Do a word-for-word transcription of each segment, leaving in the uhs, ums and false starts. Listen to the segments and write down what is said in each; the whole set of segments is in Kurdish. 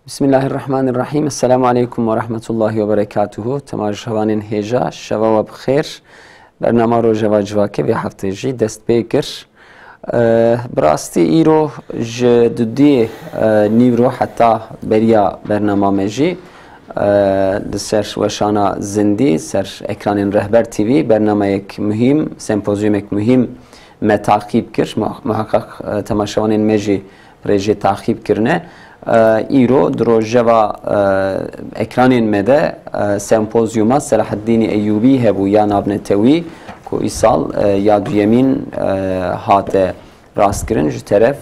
Bismillahirrahmanirrahim. Esselamu aleykum ve rahmetullahi ve berekatuhu. Temaşevanên hêja, şeva we bi xêr. Bernama Rojeva Civakê vê heftê jî dest pê kir. Eh, bi rastî îro ji dudiyê, eh, nîvro heta beriya bernama me jî, eh, li ser weşana zindî, ser ekranên Rehber T V bernameyek muhîm, sempozyumek muhîm me taqîb kir. Muha-, muhakkak, eh, temaşevanên me jî rê jê taxîb kirine. Îro di rojeva, e, ekranên me de, e, sempozyuma Selahaddînî Eyûbî hebû ya navnetewî ku îsal, e, ya duyemîn, e, hate rastkirin ji teref,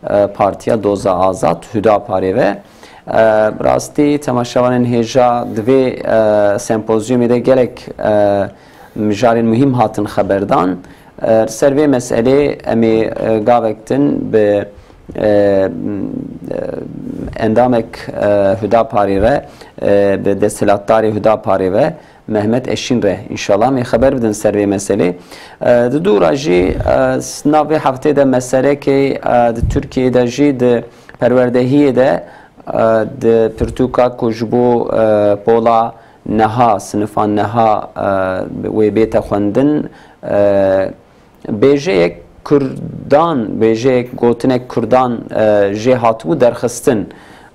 e, Partiya Doza Azad, Hudaparê ve. E, bi rastî temaşevanên hêja di vê, e, sempozyumê de gelek, e, mijarên muhîm hatin xeberdan. E, ser vê meselê em ê, e, gavek din bi, e, e, endamek, e, Hudaparê re, e, bi desthilatdarê Hudaparê ve Mehmet Eşîn re înşallah em ê xeber bidin ser vê meselê. E, di dû re jî, e, s-, nav vê heftê de meselekê, e, di Tirkiyeyê de jî di perwerdehiyê de, e, di pirtûka ku ji bo, e, pola neha, sinifa neha, e, wê bête xwendin, e, bêjeyek Kurdan, bêjeyek gotinek Kurdan, e, jê hatibû derxistin.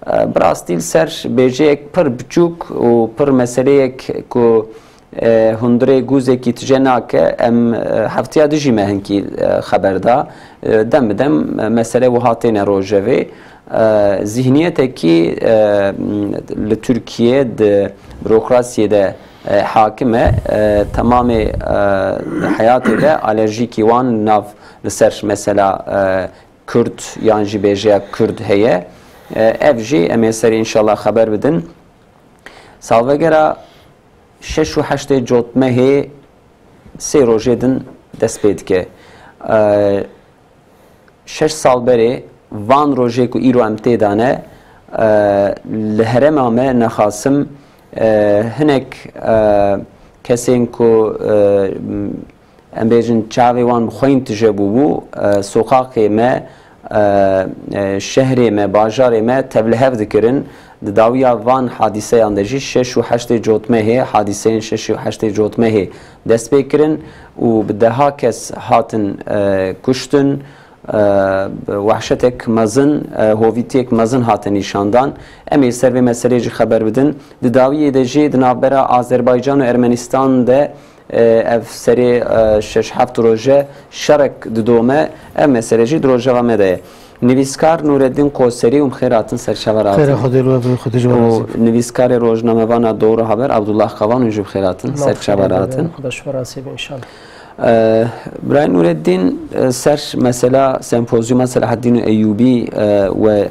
E, bi rastî li ser bêjeyek pir biçûk û pir meseleyek ku, e, hundirê gûzekî tije nake, em, e, heftiya dijî me hinkî, e, xeber da. E, dem bi dem, e, mesele wiha têne rojevê. E, zihniyetekî, e, li Tirkiye di burokrasiyê de, e, hakim e, e, temamê, e, heyatê de alerjîkî wan nav li ser mesela, e, Kurd yan jî bêjeya Kurd heye. E, ev jî em ê serê înşallah xeber bidin. Salvegera şeş û heştê Cotmehê sê rojê din dest pê dike. E, şeş sal berê van rojê ku îro em tê de ne, e, li herêma me nexasim, e, hinek, e, kesên ku, e, em bêjin çavê wan bi xwîn tije bûbû, e, soqaqê me, e, e, şehrê me, bajarê me tevlihev dikirin. Di dawiya van hadîseyan de jî şeş û heştê Cotmehê, hadîseyên şeş û heştê Cotmehê dest pê kirin û bi deha kes hatin, e, kuştin. E, wehşetek mezin, e, hovîtiyek mezin hate nîşandan. Em ê ser vê meselê jî xeber bidin. Di dawiyê de jî di navbera Azerbaycan û Ermenistan de, e, ev serê, e, şeş heft roje şerek didome. Ev mesele jî di rojeva me de ye. Nivîskar Nûreddîn Koserî, hûn bi xêr hatin, ser çava re hatin. Xêra Xwedê li we be, Xwedê ji we razî be. Û nivîskarê rojnamevana Doğru Haber Abdullah Kavan, hûn jî bi xêr hatin, ser çava re hatin. Xwedê ji we razî be inşallah. E, Birayê Nûreddîn, e, ser mesela sempozyuma Selahaddîn Eyyûbî, e, we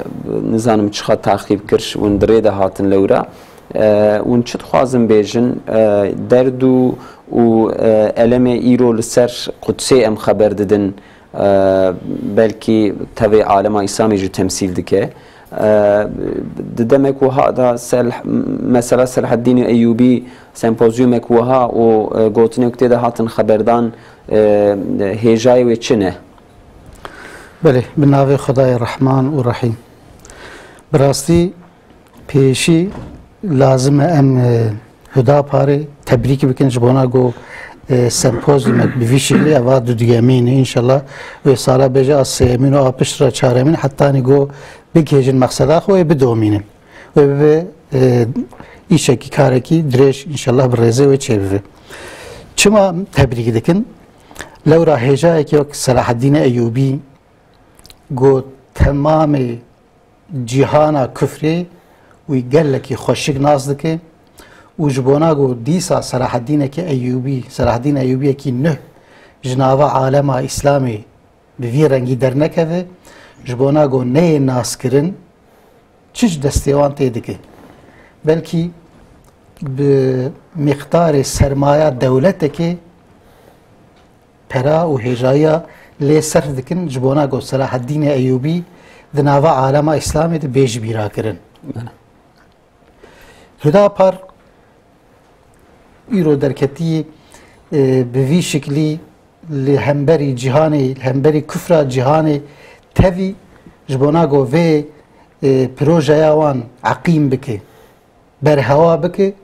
nizanim çiqa taqîb kir, hûn di rê de hatin lewra. E, hûn çi dixwazin bêjin? E, derd û, û, e, elemê îro li ser Qudsê em xeber didin. E, belkî tevê alema Îslamê jî temsîl dike. E, di demek wiha de sel-, mesela Selahaddînê Eyyûbî sempozyumek wiha û, e, gotinek tê de hatin xeberdan, e, hêjayê wê çi ne? Belê, bi navê Xwedayê Rehman û Rehîm. Bi rastî pêşî lazim e em, e, Hudaparê tebrîk bikin ji bona ku, e, sempozyumek bi vî şiklî eva duduyemîn e. Înşallah wê sala bêje a sêyemîn û a pişt re çaremîn hetanî ku bigihêjin mexseda xwe wê bidomînin. Wê bibe, e, îşekî, karekî dirêj înşallah bi rêzê wê çêbibe. Çima tebrîk dikin? Lewra hêjayekî wek Selahaddînê Eyyûbî got, temamê cîhana kufrê wî gelekî xweşik nas dike û ji bona ku dîsa Selahaddînekî Eyyûbî, Selahaddîn Eyyûbiyekî nuh ji nava alema Îslamê bi vî rengî dernekeve, ji bona ku neyê naskirin, çi ji destê wan tê dike. Belkî bi miqdarê sermaya dewletekê pera û hêjayiya lê serf dikin, ji bona ku Selahaddînê Eyyûbî di nava alema Îslamê de bê ji bîra kirin. Bele. Hudapar îro derketî, e, bi vî şiklî li hemberî cîhanê, li hemberî kufra cîhanê tevî ji bona ku vê e, projeya wan eqîm bike, berhewa bike,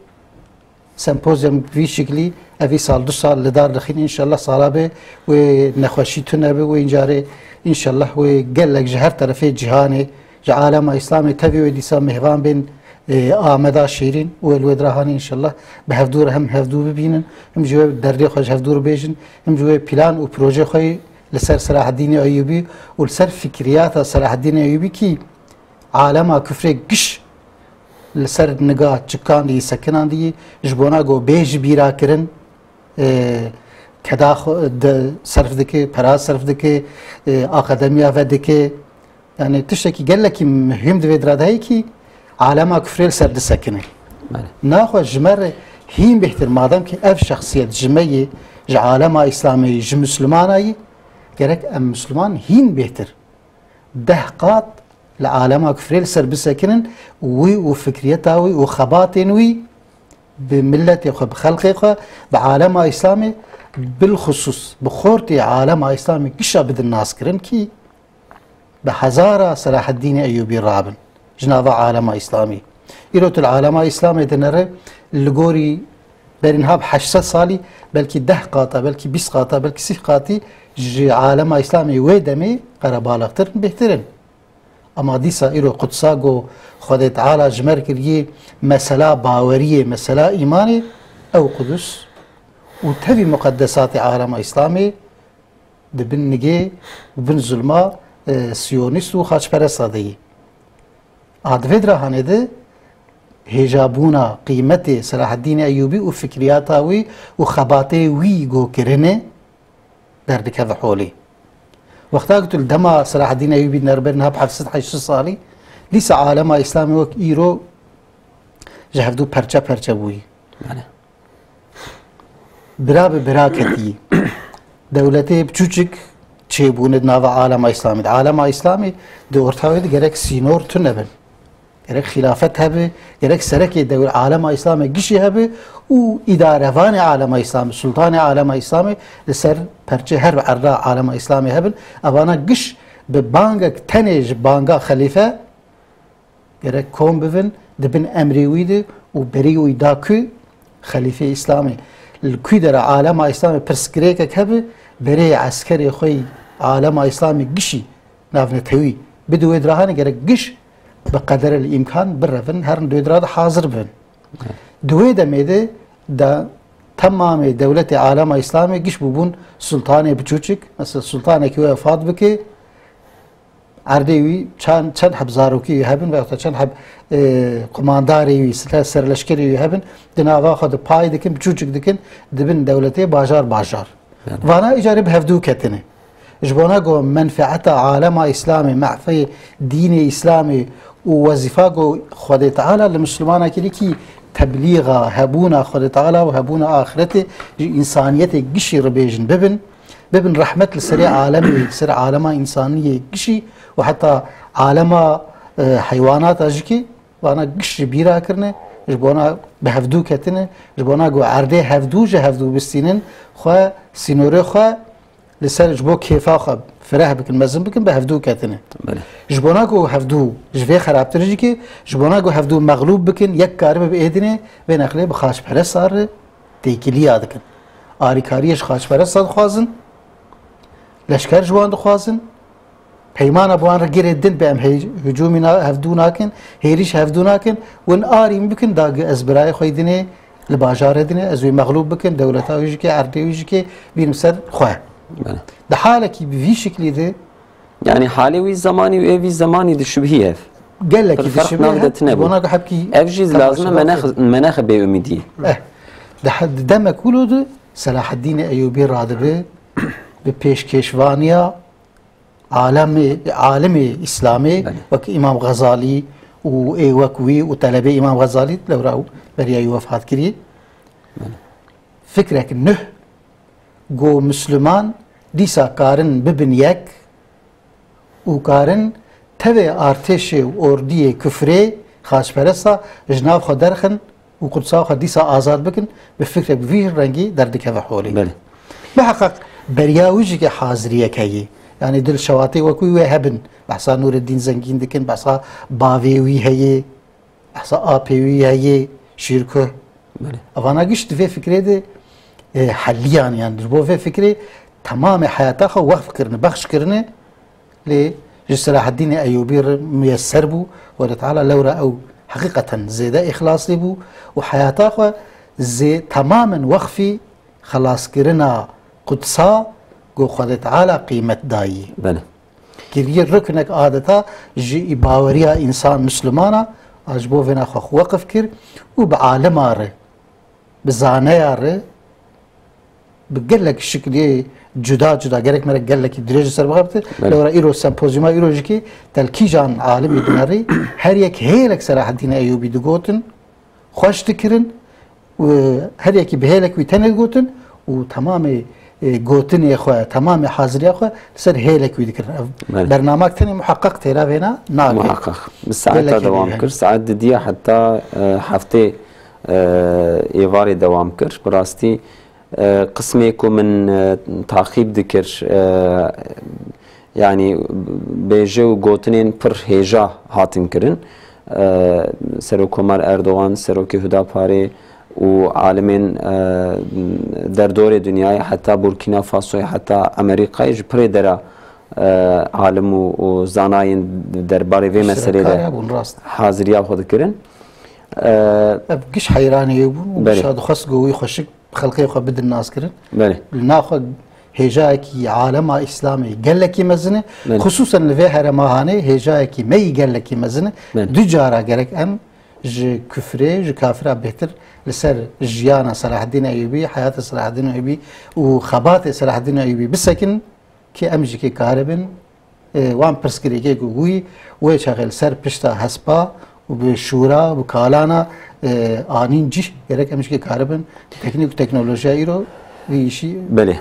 sempozyum vî şiklî evî sal du sal li dar dixîn, înşallah sala bê wê nexweşî tune be, wê încarê înşallah wê gelek ji her terefê cîhanê, ji alema Îslamê tevî wê dîsa mêvan bên, e, Ameda şêrîn wê li wê dira hanê înşallah bi hevdû re hem hevdû bibînin, hem ji wê derdê xwe ji hevdû re bêjin, hem ji wê plan û projê xwe yê li ser Selahaddînê Eyûbî û li ser fikriyata Selahaddînê Eyûbî kî alema kufrê giş li ser niga çikan diyî, sekinan diyî, ji bona ku bê ji bîra kirin, e, keda xwe de serf dike, pera serf dike, e, akademiya vedike. Yani tiştekî gelekî muhîm di vê dira de heye kî alema kufrê li ser disekine. Belê. Naxwe ji me re hîn bêhtir, madem ki ev şexsiyet ji me yê, ji alema Îslamê yî, ji Mislimana yî, gerek em Misliman hîn bêhtir deh qat li alema kufrê li ser bisekinin, wî û fikriyeta wî û xebatên wî bi miletê xwe, bi xelqê xwe, bi alema Îslamê, bilxusûs bi xortê alema Îslamê gişa bidin naskirin kî bi hezara Selahaddînê Eyûbî rabin ji nava alema Îslamê. Îro tu li alema Îslamê dinere li gorî berî niha bi heşt sed salî belkî deh qata, belkî bîst qata, belkî sî qatî ji alema Îslamê wê demê qerebalixtir in, bêhtir in. Ama dîsa îro Qudsa ku Xwedê Teala ji me re kiriye mesela baweriyê, mesela îmanê, ew Qudus û tevî muqeddesatê alema Îslamê di bin nigê û bin zulma, e, siyonîst û xaçperesta de yî. A di vê dirahanê de hêjabûna qîmetê Selahaddînê Eyûbî û fikriyata wî û xebatê wî ku kirine derdikeve holê. Wexta ku tu li dema Selahaddîn Eyûbî nerber niha bi heft sed heşt sed salî, dîsa alema Îslamê wek îro ji hevdû perçe perçe bûyî. Belê. Bira bi bira ketî. Dewletê biçûçik çêbûne di nava alema Îslamê de. Alema Îslamê di orta wê de gerek sînor tune bin. Gerek xîlafet hebe, gerek serekê dewle alema Îslamê gişî hebe û îdarevanê alema Îslamê, sultanê alema Îslamê li ser perçê her erda alema Îslamê hebin. Evana giş bi bangek tenê ji banga xelîfe gerek kom bivin, di bin emrê wî de û berê wî da ku xelîfê Îslamê li ku dera alema Îslamê pirsgirêkek hebe, berê eskerê xwe yî alema Îslamê gişî navnetewî bide wê dirahanê gerek giş bi qederel îmkan birevin, herin di wê dira de hazir bibin. Evet. Di wê demê de da temamê dewletê alema Îslamê giş bûbûn sultanê biçûçik, mesela sultanekî wefat bike, erdê wî çend, çend heb zarokî wî hebin veyahut da çend heb, e, qumandarê wî, sile-, serleşkerê wî hebin, di nava xwe de pay dikin, biçûçik dikin, dibin dewletê bajar bajar. Yani. Vana îcarê bi hevdû ketine. Ji bona ku menfeeta alema Îslamê, mehfeyê dînê Îslamê û wezîfa ku Xwedê Teala li Mislimana kirî kî teblîxa, hebûna Xwedê Teala û hebûna axretê ji însaniyetê gişî re bêjin bibin, bibin rehmet li serê alemê, li ser alema însaniyê gişî û heta alema, e, heywanata jî kî vana giş ji bîra kirine, ji bona bi hevdû ketine, ji bona ku erdê hevdû ji hevdû bistînin, xwe, sînorê xwe li ser ji bo kêfa xwe fireh bikin, mezin bikin, bi hevdû ketine. Belê. Ji bona ku hevdû ji vê xerabtir jî ke, ji bona ku hevdû mexlûb bikin, yek karibe bi êdinê vê neqlê bi xaçperesta re têkiliya dikin. Alîkariyê ji xaçperesta dixwazin, leşker ji wan dixwazin, peymana bi wan re girê din be em hê-, hicûmî na-, hevdû nakin, hêrîş hevdû nakin, win arî min bikin, da ez birayê xwe yî dinê li bajarê dinê, ez wî mexlûb bikim, dewleta wî jî ke, erdê wî jî ke bînim ser xwe. Belê. Di halekî bi vî şiklî de Yani halê wî zemanî û ê vî zemanî dişibî ev. Gelekî Pir ferq dişibî nav ev, de tine bû. Bona ku hebkî Ev jî temaşe lazim e me bakê. nex-, me nexe bêumîdiyê. Eh, di he-, di demek wilo de Selahaddînê Eyûbî radibe bi pêşkêşvaniya alemê, alimê Îslamê Belê. wek Îmam Xezalî û ê wek wî û telebê Îmam Xezalî lewra û beriya wî wefat kirî. Belê. Fikrek nuh ku Misliman dîsa karin bibin yek û karin tevê artêşê û ordiyê kufrê, xaçperesta ji nav xwe derxin û Qudsa xwe dîsa azad bikin, bi fikrek bi vî rengî derdikeve holê. Belê. Biheqeq beriya wî jî ke haziriyek heye. Yanî dil şewatê wekû wê hebin. Behsa Nûreddîn Zengîn dikin, behsa bavê wî heye, behsa apê wî heye, Şîrkuh. Belê. Evana giş di vê fikrê de, e, heliyan, yani ji bo vê fikrê temamê heyata xwe wexf kirine, bexş kirine. Lê ji Selahaddînê Eyûbî re miyeser bû. Xwedê Teala lewra ew heqîqeten zêde îxlasî bû û heyata xwe zê temamen wexfî xelaskirina Qudsa ku Xwedê Teala qîmet dayî. Belê. Kiriye ruknek adeta ji baweriya însan Mislimana, a ji bo vêna xwe weqif kir û bi alima re, bi zaneya re, bi gelek şiklê cuda cuda, gerek me re gelekî dirêj li ser bixebite. Belê. Lewra îro sempozyuma îro jikê tel kîjan alimî dinerî, her yek hêlek Selahaddîn Eyûbî digotin, xweş dikirin û her yekî bi hêlek wî tenê digotin û temamê, e, gotinê xwe, temamê haziriya xwe li ser hêlek wî dikirin. Ev Belê. Bernamak tenê muheqeq têra vêna nake. Muheqeq. Bi saeta Gelekî dewam hene. Kir. Saet didiya heta, e, heftê, e, êvarê dewam kir. Bi rastî, e, qismê ku min, e, taqîb dikir, e, yanî bêje û gotinên pir hêja hatin kirin. E, Serokkomar Erdogan, Serokê Hudaparê û alimên, e, derdorê dinyayê, heta Burkîna Fasoyê, heta Amerîkayê ji pirê dera, e, alim û, û zanayên derbarê vê meselê de Îştirakkarî hebûn, rast. Haziriya xwe dikirin. E, Ev giş heyranê wê bûn û Belê. Giş dixwest ku wî xweşik xelkê xwe bidin naskirin. Belê. Li nav xwe hêjayekî alema Îslamê gelekî mezin e. Belê. Xisûsen li vê herêma hanê hêjayekî me yî gelekî mezin e. Belê. Du cara gerek em ji kufrê, ji kafira bêhtir li ser jiyana Selahaddîn Eyûbî, heyata Selahaddîn Eyûbî û xebatê Selahaddîn Eyûbî bisekin ki em jikê karibin, e, wan pirsgirêkê ku wî wê çaxê li ser pişta hespa û bi şûra, bi kalana, e, anîn cih, gerek em jikê karibin teknîk û teknolojiya îro vî îşî Belê.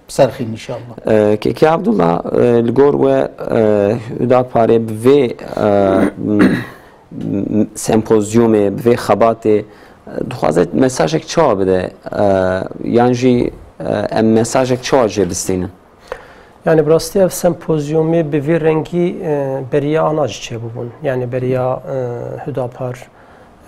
Serxîn inşallah. E, Kekê Abdullah, e, li gor we, e, Hudaparê bi vê, e, m-, m-, sempozyumê, bi vê xebatê, e, dixwaze mesajek çawa bide? E, yan jî, e, em mesajek çawa jê bistînin? Yani bi rastî ev sempozyumê bi vî rengî, e, beriya ana jî çêbûbûn. Yani beriya, e, Hudapar,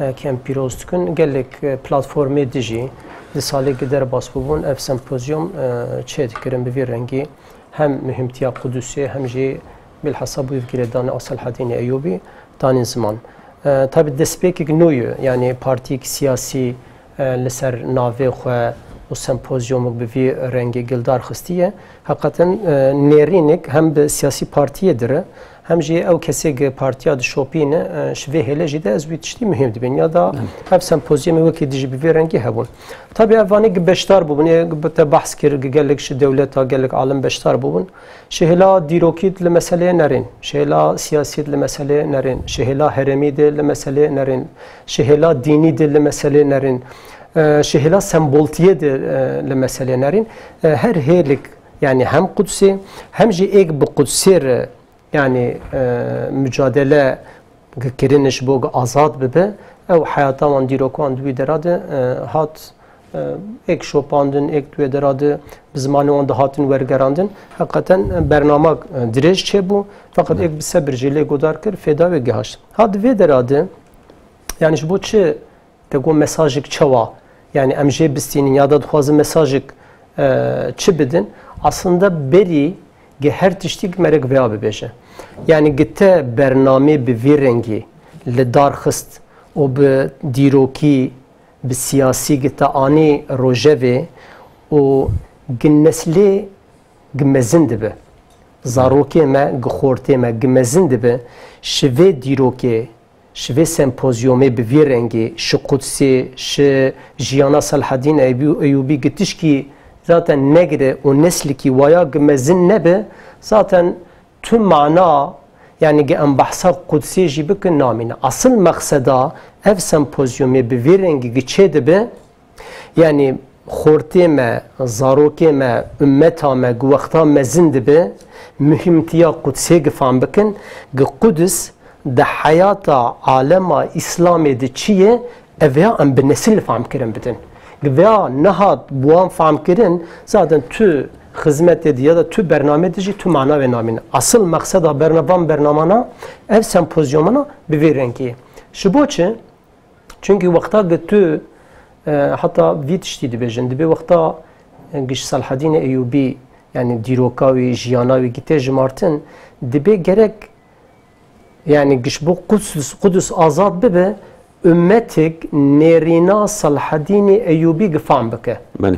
e, ke em pîroz dikin, gelek, e, platformê dijî di salê ku derbas bûbûn, ev sempozyum, e, çê dikirin bi vî rengî. Hem muhîmtiya Qudusê, hem jî bilhassa bûyî girêdanê a Selhedînê Eyûbî danîn ziman. E, tabî destpêkek nû ye, yani partiyek siyasî, e, li ser navê xwe û sempozyumok bi vî rengî gildar xistiye. Heqeten, e, nêrînik hem bi siyasî partiyê dire, hem jî ew kesê gi partiya dişopîne, e, ji vê hêlê jî de ez wî tiştî muhîm dibînim. Ya da Evet. ev sempozyumê wekî dijî bi vî rengî hebûn. Tabî ev vanê gi beşdar bûbûn, ê bi te behs kir, gi gelek ji dewleta, gelek alim beşdar bûbûn. Ji hêla dîrokî de li meseleyê nerên, ji hêla siyasî de li meseleyê nerên, ji hêla herêmî de li meseleyê nerên, ji hêla dînî de li meseleyê nerên, e, ji hêla semboltiyê de, e, li meseleyê nerên. E, her hêlik, yani hem Qudsê, hem jî êk bi Qudsê re, yani, e, mücadele kirin ji bo ku azad bibe, ew heyata wan, dîroka wan di wî dera de, e, hat, e, êk şopandin, êk di wê dera de bi zimanê wan dihatin wergerandin. Heqeten, e, bernamak, e, dirêj çêbû, feqet êk bi sebir jî lê godar kir, fêda wê gihaşt. Ha di vê dera de, yani ji bo çi te got mesajek çawa, yani em jê bistînin ya da dixwazin mesajek, e, çi bidin? Aslında berî gi her tiştî gi merek vêya bibêje. Yani gi te bernamê bi vî rengî li dar xist û bi dîrokî, bi siyasî gi te anî rojevê û gi neslê gi mezin dibe. Zarokê me, gi xortê me, gi mezin dibe, ji vê dîrokê, ji vê sempozyumê bi vî rengî, ji Qudsê, ji jiyana Selhedîn Eybû-, Eyûbî, gi tişkî zaten negire û neslikî waya gi mezin nebe, zaten tu mana, yani gi em behsa Qudsê jî bikin, namîne. Asil mexseda ev sempozyumê bi vî rengî gi çê dibe, yani xortê me, zarokê me, ummeta me, gi wexta mezin dibe, muhîmtiya Qudsê gi fam bikin, gi Quds di heyata alema Îslamê de çi ye, ev ya em bi nesil fam kirin bidin. Gi vêya nehat bi wan fam kirin, zaten tu xizmetê de ya da tu bernamê de jî tu mana wê namîne. Asıl meqseda berna-, van bernamana, ev sempozyumana bi vê rengî ye. Ji bo çi? Çunkî wexta ki tu, e, heta vî tiştî dibêjin, dibê wexta, e, giş Selahedînê Eyûbî, yani dîroka wî, jiyana wî ki tê jimartin, dibê gerek, yani giş bo Qudus, Qudus azad bibe, ummetik nêrîna Selahedînê Eyûbî gifam bike. Belê.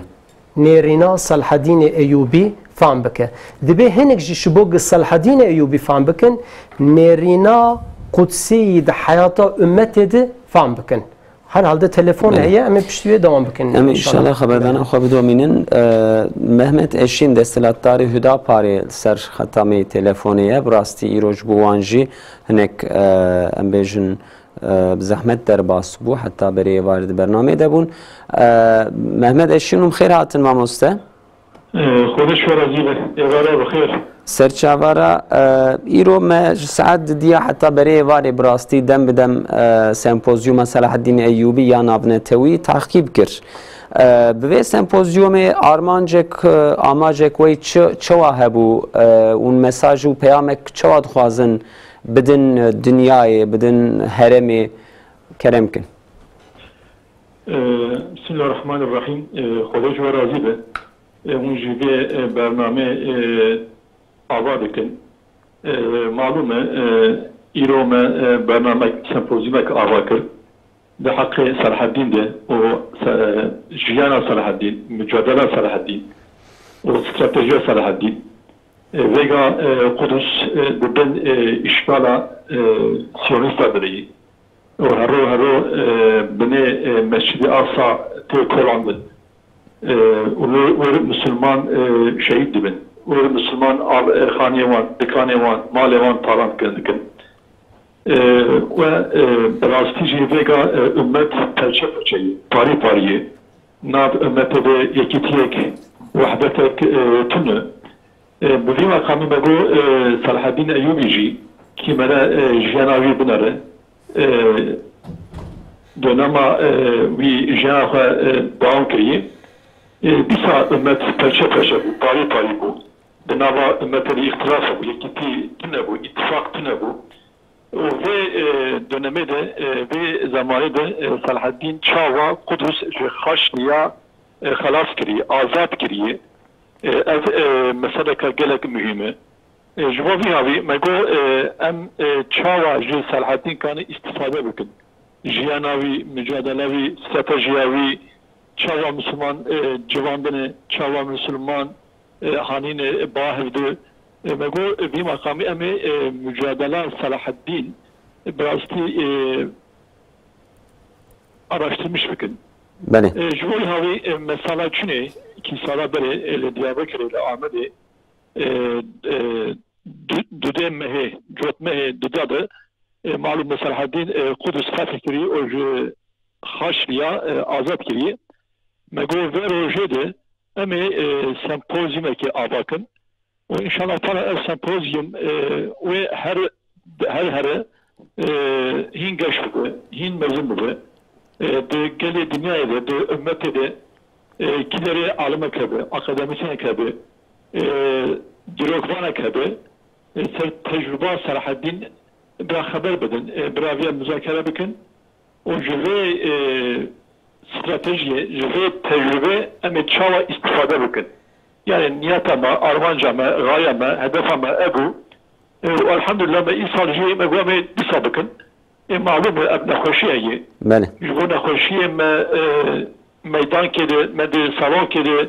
Nêrîna Selahedînê Eyûbî fam bike. Dibê hinek jî ji bo ku Selahedînê Eyûbî fam bikin, nêrîna Qudsî di heyata ummetê de fam bikin. Herhalde telefon Belê. heye, em ê piştî wê dewam bikin Em ê inşallah. inşallah xeberdana xwe bidomînin. Ee, Mehmet Eşîn, desthilatdarê Hudaparê, li ser xeta me telefonê ye. Bi rastî îro ji bo wan jî hinek, e, em bêjin, e, bi zehmet derbas bû, heta berê êvarê di bernameyê de bûn. E, Mehmet Eşîn, hûn bi xêr hatin, mamoste. E, Xwedê ji we razî be. Êvara bi xêr. Serçavara, e, îro me ji saet didiya heta berê êvarê bi rastî dem bi dem, e, sempozyuma Selahaddîn Eyyûbî ya navnetewî taqîb kir. E, bi vê sempozyumê armancek, e, amacek wey çi, çawa hebû, e, û mesaj û peyamek çawa dixwazin bidin, e, dinyayê, bidin heremê? Kerem kin. E, Bismillahirrahmanirrahim. E, Xwedê ji we razî be. E, hûn jî vê, e, bernamê, e, ava dikin. E, malûm e, e, îro me, e, bernamek, sempozyumek ava kir. Di heqê Selahaddîn de û se-, e, jiyana Selahaddîn, mücadela Selahaddîn û stratejiya Selahaddîn. E, vêga, e, Qudus, e, di bin, e, îşgala, e, Siyonîsta de yî. Û hero hero, e, binê, e, Mescîdê Aqsa tê kolandin. E, û wir, wir misilman, e, şehîd dibin. Wir misilman av, e, xaniyê wan, dikanê wan, malê wan talan kirin dikin. E, we, e, bi rastî jî vêga, e, ummet perçe perçe ye, parî parî ye. Nav ummetê de yekîtiyek, wehdetek, e, tune. E, bi vî meqamî me got, e, Selahaddîn Eyûbî jî, kî me re, e, jiyana wî binere, e, dönema, e, wî jiyana xwe, e, dewam kiriye. E, dîsa ummet perçe perçe bû, parî parî bû. Di nava ummetê de îxtilaf hebû, yekîtî tune bû, îtifaq tune bû. Û vê, e, dönemê de, e, vê zemanê de, e, Selahaddîn çawa Qudus ji Xaşliya, e, xelas kiriye, azad kiriye. E, ev, e, meseleka gelek muhîm e. E, ji bo vî havî me got, e, em, e, çawa ji Selahaddîn kanî îstîfade bikin? Jiyana wî, mücadela wî, stratejiya wî, çawa misilman, e, civandine, çawa misilman, e, hanîne ba hevdu. E, me got, e, vî meqamî em ê, e, mücadela Selahaddîn, e, bi rastî, e, araştirmiş bikin. Belê. E, ji bo havî, e, mesela çûnê, kî sala berê, e, li Diyarbekirê, li Amedê, e, e, du-, dudê mehê, cotmehê duda de, e, malûm e Selahaddîn, e, Qudus fetih kirî û ji Xaşliya, e, azad kirî. Me got vê rojê de em ê, e, sempozyumekê ava kin. Û înşallah tala ev sempozyum, e, wê her, her here, e, hîn geş bibe, hîn mezin bibe. E, di gelê dinyayê de, di ummetê de, e, kîderê alimek hebe, akademîsyenek hebe, e, dîrokvanek hebe, e, ser tecrûba Selahaddîn bira xeber bidin, e, bira vê muzakere bikin. Û ji vê, e, stratejiyê, ji vê tecrûbê em ê çawa îstîfade bikin? Yani niyeta me, armanca me, gaye me, hedefa me ev bû. E, û elhamdülillah me îsal jî me got em ê dîsa bikin. Ê malûm e ev nexweşî heye. Belê. Ji bo nexweşiyê me, e, meydankê de, me di salonkê de,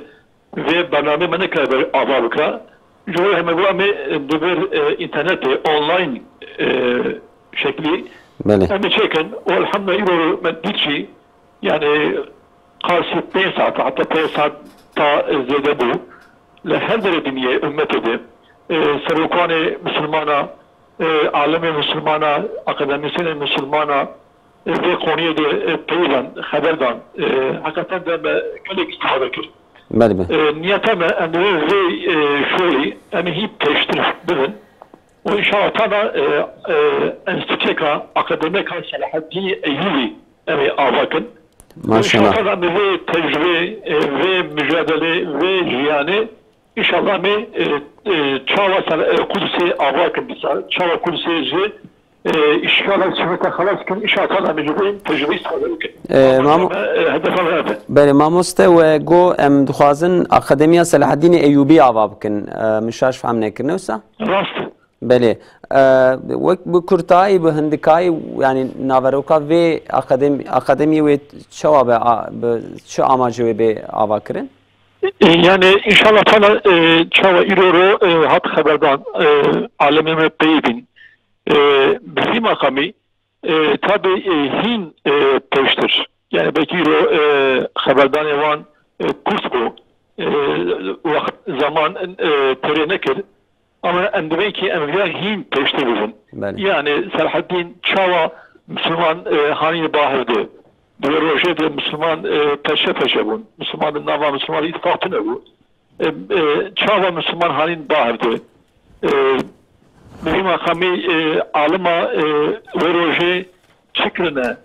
vê bernamê me nekiribe ava bikira. Ji bo heme got em ê, e, di vir, e, înternetê, online, e, şeklî Belê. em ê çêkin. Û elhamdülillah îro me dît jî, yani qasî pênc saet, heta pênc saet ta zêde bû. Li her derê dinyê ummetê de, e, serokanê misilmana, e, alimê misilmana, akademîsyenê misilmana, e, vê koniyê de, e, peyvan, xeber dan. E, heqeten de me gelek îstîfade kir. Belê, belê. E, niyeta me em vê, vê, e, şolî em hî pêştir bibin. Û înşallah tana, e, e, enstîtûyeka akademîka Selahaddînî Eyûbî em ê ava kin. Û Maşallah. înşallah em vê tecrûbê, e, vê mücadelê, vê jiyanê Înşallah me, e, e, çawa ser, e, Qudusê ava kin dîsa, çawa Qudusê ji, e, îşgala Sovîeta xelas kin, înşallah me ji vê tecrûbeyê îstîfade bikin. E, Ama Mamo- me, e, hedefa me ev e. Belê, mamoste, we got em dixwazin Akademiya Selahaddînê Eyûbî ava bikin. E, min şaş fehm nekirine wisa? Rast. Belê. E, wek bi kurtayî, bi hindikayî, yanî naveroka vê akadem-, akademiyê wê çawa be, a, bi çi amacê wê bê ava kirin? E, yani, înşallah teala, e, çawa îro ro, e, hat xeberdan, e, alemê me peyê bîn. E, bi vî maqamî, e, tabî, e, hîn, e, pêştir. Yani, belkî îro, e, xeberdanê wan, e, kurt bû. E, wext, zaman, e, terê nekir. Ama em divê ki em viya hîn pêştir bibin. Belê. Yani Selahaddîn çawa Müslüman, e, hanî ba hevde. Di wê rojê de Müslüman, e, peşe peşe bûn. Müslüman di nava Müslüman de îttifaq tune bû. E, e, çawa Müslüman hanîn ba hevde. E, bi vî maqamî, e, alima, e, wê rojê çi kirine?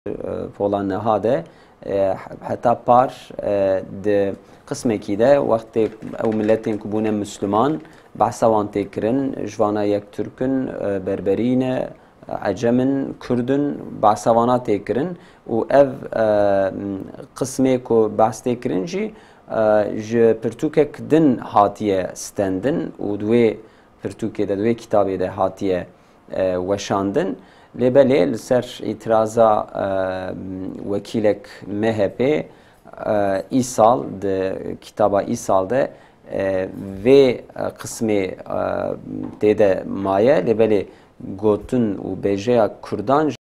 e, pola niha de, e, heta par, e, di qismekî de wextê ew miletên ku bûne Misliman, behsa wan tê kirin, ji vana yek Tirk in, e, Berberî ne, Ecem in, Kurd in, behsa vana tê kirin û ev, e, qismê ku behs tê kirin jî, e, ji pirtûkek din hatiye stendin û di wê pirtûkê de, di wê kitabê de hatiye, e, weşandin. Lê belê li ser îtiraza, e, wekîlek M H P, e, Îsal, di kitaba Îsal de, e, vê, e, qismê, e, tê de maye, lê belê gotin û bêjeya Kurdan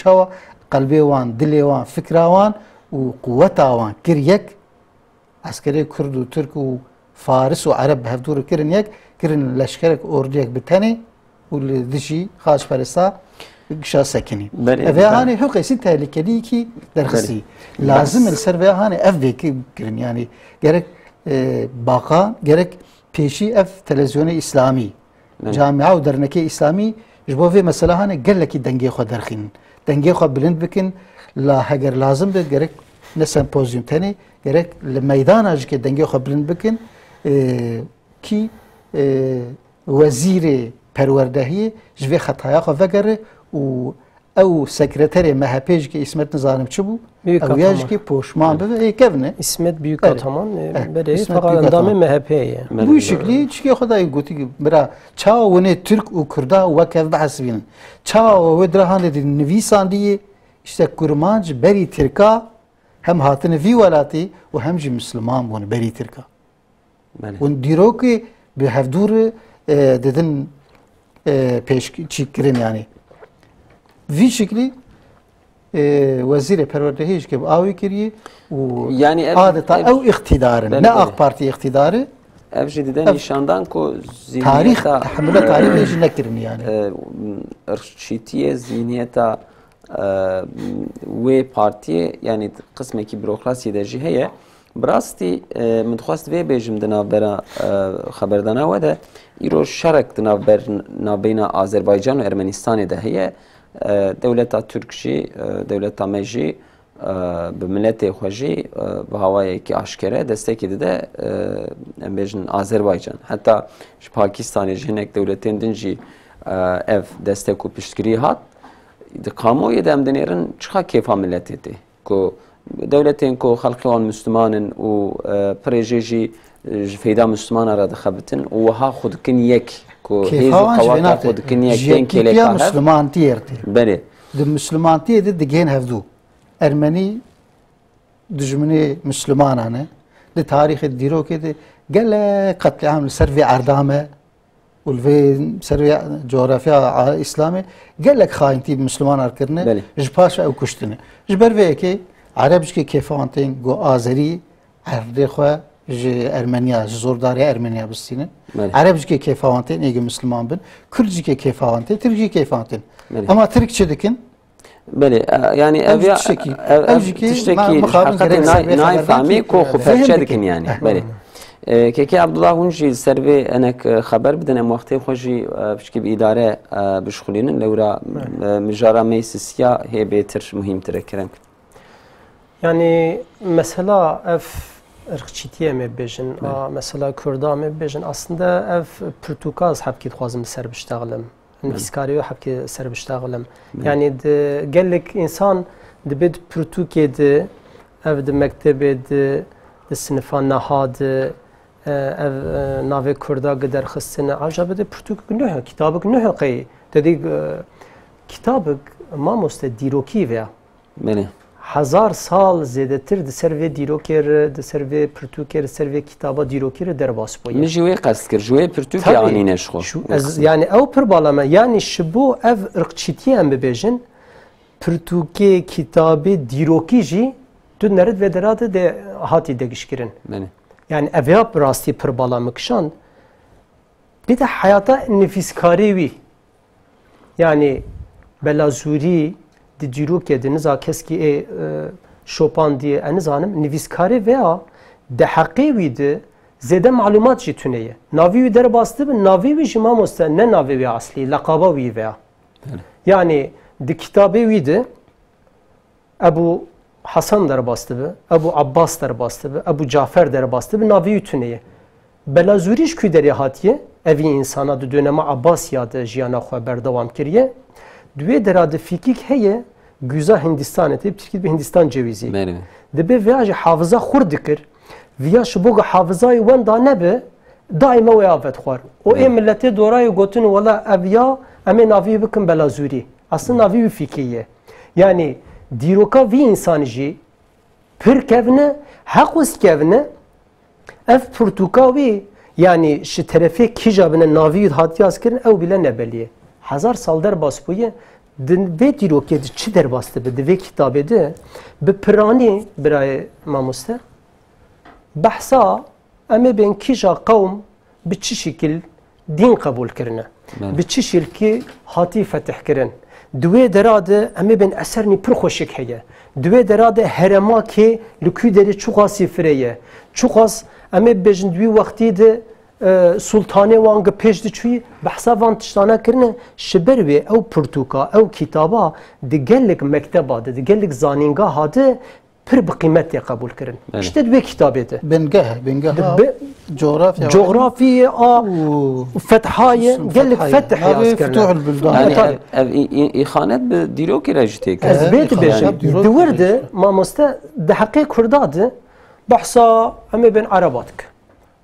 çawa qelbê wan, dilê wan, fikra wan û quweta wan kir yek, eskerê Kurd û Tirk û Faris û Ereb bi hevdû re kirin yek, kirin leşkerek, ordiyek bi tenê û li dijî xaçperesta gişa sekinî. Belê, Ev vê belê. hanê hiqêsî tehlikeliyekî derxistî. Belê. Lazim e Bes. li ser vê hanê ev vê ki-, kirin. Yani gerek, e, baqa, gerek pêşî ev televizyonê îslamî, Belê. camia û dernekê îslamî ji bo vê mesela hanê gelekî dengê xwe derxînin. Dengê xwe bilind bikin, la heger lazim be gerek ne sempozyum tenê, gerek li meydana jî ke dengê xwe bilind bikin, e, kî, e, wezîrê perwerdehiyê ji vê xetaya xwe vegere û ew sekreterê M H P jî ke Îsmet nizanim çi bû, Büyük ew ya Ataman. jî ke poşman bibe, ê kevne. Îsmet Büyük Belê. Ataman, e, Eh, belê, Îsmet fakat Büyük endamê Ataman. M H P ye. Belê. Bu şeklî çikê xwe dayî gotiye, bira, çawa winê Tirk û Kurda wek ev bihesibînin? Çawa wê dira hande di nivîsandiyê, işte Kurmanc berî Tirka hem hatine vî welatî û hem jî Misliman bûne berî Tirka. Belê. Hûn dîrokê bi hevdû re, e, didin, e, pêş çîkirin yani. Vî şeklî, e, wezîrê perwerdehiyê jî ke bi awî kiriye û Yani ev, adeta ev, ew îqtîdar in, belê, ne belê. AK Partî îqtîdar e. Ev jî dide Ev nîşandan ku tarîx, zihniyeta, hemû tarîxê jî nekirin yani. e, irqçîtiyê, zihniyeta, e, wê partiyê, yani qismekî burokrasiyê de jî heye. Bi rastî, e, min dixwest vê bêjim di navbera, e, xeberdana we de, îro şerek di navber, navbeyna Azerbaycan û Ermenistanê de heye. E, dewleta Tirk jî, e, dewleta me jî, e, bi miletê xwe jî, e, bi hawayekî aşkere destekê dide, e, em bêjin Azerbaycan. Heta ji Pakistanê ji hinek dewletên din jî, e, ev destek û piştgirî hat. Di kamuoyê de em dinêrin çiqa kêfa miletê tê. Ku dewletên ku xelkê wan Misliman in û, e, pirê jê jî, e, ji feyda Mislimana re dixebitin û wiha xwe dikin yek, ku hêz û Kêfa wan ji vê qewata nate. xwe dikin yek, Ji tên yekîtiya kêleka hev. Mislimantiyê re tê. Belê. Di Mislimantiyê de digihên hevdû. Ermenî dijminê Mislimanan e. Di tarîxê, di dîrokê de gelek qetlîam li ser vê erdame û li vê ser vê coğrafya a-, Îslamê gelek xayintî bi Mislimanan kirine, Belê. ji paş ew kuştine. Ji ber vê yekê Ereb jî kê kêfa wan tên ku Azerî erdê xwe ji Ermeniya, ji zordarê Ermeniya bistînin. Belê. Ereb jî kê kêfa wan tên êgê Misliman bin, Kurd jî kê kêfa wan tên, Tirk jî kêfa wan tên. Belê. Ema Tirk çi dikin? Belê, e, yani Ev ev jî ya, tiştekî, ev, ev ev jî ki tiştekî ma-, mixabin haqiqetê gerek nay-, ser vê nayfamî xeberdan ku ki xwe fehim ferçe dikin. dikin yani. Eh. Belê. E, Kekê Abdullah hûn jî ser vê enek, e, xeber bidin, em wextê xwe jî, e, pişkî bi îdare, e, bişxulînin, lewra, Belê. e, mijara meclisiya hê bêtir muhîmtir e, kerem. Yani mesela ev irqçîtiyê me bêjin, Belê. a, mesela Kurda me bêjin, aslında ev pirtûka ez hebkî dixwazim li ser biştexlim. Belê. Nivîskarê wê hebkê ser biştexlim. Belê. Yani di gelek însan dibe di pirtûkê di, ev di mektebê di, di sinifa niha di, e, ev, e, navê Kurda gi derxistine. Aja bide pirtûk nuh, kitabik nuh qey. Te dî, e, kitabik mamoste dîrokî veya. Belê. Hezar sal zêdetir di ser vê dîrokê re, di ser vê pirtûkê re, ser vê kitaba dîrokî re derbas bûye. Min jî wê qest kir, ji wê pirtûkê Tabii, anîne ji xwe. şu, ez, yani ew pir bala me, yani ji bo ev irqçîtiyê em bibêjin, pirtûkê, kitabê, dîrokî jî tu nerit vê derate de hatî degişkirin. Belê. Yani ev ya bi rastî pir bala min kişand. Bir de heyata nivîskarê wî. Yani Belazûrî di dîrokê de niza keskî ê, e, şopandiye, e, nizanim, nivîskarê veya di heqê wî de zêde malûmat jî tune ye. Navî wî derbas dibe, navî wî jî mamoste ne navê wî aslî, leqaba wî veya. Belê. Yani di kitabê wî de Ebu Hasan derbas dibe, Ebu Abbas derbas dibe, Ebu Cafer derbas dibe, navê wî tune ye. Belazûrî ji ku derê hatiye? Evî însana di dönema Abbasiya de jiyana xwe berdewam kiriye. Di wê dera de fîkîk heye, güza Hindistanê, tê bi tirkî dibe Hindistan cewîzî. Belê. Dibe vêya jî hafiza xurt dikir. Viya ji bo ku hafizayê wenda nebe, daîma wê avet xwar. Û ê Belê. milletê dorayê gotin, wela ev ya, em ê navî wî bikin Belazûrî. Aslında navî wî fîkî ye. Yani dîroka vî însanî jî pir kevn e, heqûs kevn e. Ev pirtûka wî, yani ji terefê kîja bine navî wî hatiye azkirin, ew bîle nebelî ye. Hezar sal derbas bûye, Di vê dîrokê de çi derbas dibe, di vê kitabê de bi piranî birayê mamoste behsa em ê bên kîja qewm bi çi şekil dîn qebûl kirine, Belê. bi çi şekil hatî fetih kirin. Di wê dera de em ê bên esernî pir xweşik heye. Di wê dera de herema kê li kû derê çuqasî fire ye. Çuqas em ê bibêjin di wî wextî de e, sultanê wan gi pêş diçûyî behsa van tiştana kirine, ji ber wê ew pirtûka, ew kitaba di gelek mekteba de, di gelek zanîngeha de pir bi qîmet tê qebûl kirin. Belê. Îşte di wê kitabê de. Bingeh, bingeh Di ha, bi- coğrafya Coğrafiyê a û fethayê, Usul gelek fethayê. fetih Navê yaz kirine. Fütuhul Buldan. Yani Tabii. ev, ev î-, î-, îxanet bi dîrokê re jî tê Ez Evet, vê dibêjim. dîrok Di wir de, dibêjim. mamoste, di heqê Kurda de behsa em ê bên Ereba dike.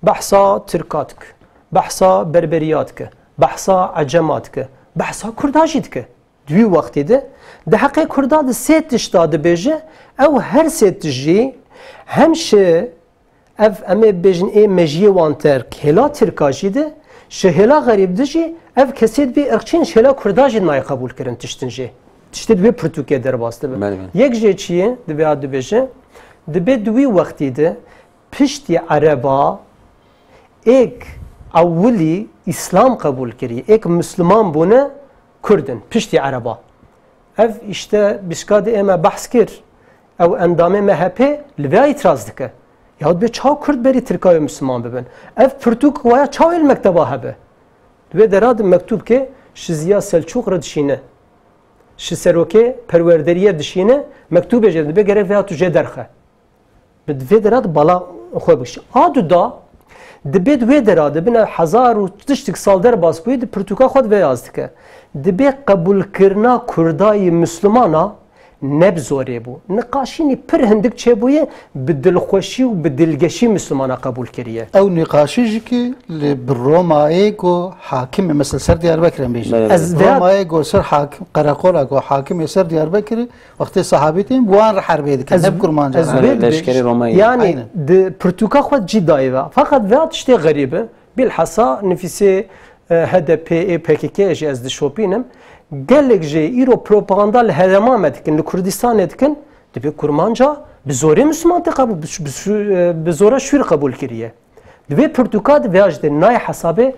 Behsa Tirka dike, behsa Berberiya dike, behsa Ecema dike, behsa Kurda jî dike. Di wî wextê de di heqê Kurda de sê tişta dibêje, ew her sê tişt jî hem ji ev em ê bibêjin ê mejiyê wan terk hêla Tirka jî de, ji hêla xerîb de jî ev kesê dibê irqçîn ji hêla Kurda jî nayê qebûl kirin tiştin jê. Tiştê di wê pirtûkê derbas dibe. Belê, belê. Yek jê çi ye? Divê a dibêje, dibê di wî wextî de piştî Ereba êk ewilî Îslam qebûl kirî, êk Misliman bûne Kurd in, piştî Ereba. Ev îşte bîska de ême behs kir, ew endamê M H P li vê îtiraz dike. Ya dibê çawa Kurd berî Tirka wê Misliman bibin? Ev pirtûk waya çawa li mekteba hebe? Di vê dera de mektûbkê ji Ziya Selçûq re dişîne. Ji serokê perwerderiyê dişîne, mektûbê jê dibê gerek vêya tu jê derxe. Bi vê dera de bala xwe bikişî. A du da, dibê di wê dera de bine hezar û tiştik sal derbas bûyî, di pirtûka xwe de vê yaz dike. Dibê qebûlkirina Kurda yî Mislimana ne bi zorê bû. Niqaşînî pir hindik çêbûye, bi dilxweşî û bi dilgeşî Mislimana qebûl kiriye. Ew nîqaşî jî ki li bi Romayê ku hakimê, mesela ser Diyarbekirê em bêjin. Belê, belê. Ez vê Romayê ku ser hakim, qereqola ku hakimê ser Diyarbekirê, Wextê sehabî tên, bi wan re herbê dikin, Ez, ne bi kurmanca ez re. Belê, wê leşkerê dibêjim. Romayê. Yani Aynen. di pirtûka xwe cî dayî ve. Fakat vêya tiştê xerîb e. Bilhassa nifîsê, e, H D P, ê P K K jî ez dişopînim. Gelek jê îro propaganda li herêma me dikin, li Kurdistanê dikin. Dibê kurmanca bi zorê Misliman tê qebûl, bi, bi, e, bi zora şûr qebûl kiriye. Di vê pirtûka de vêya jî tê nayê hesabê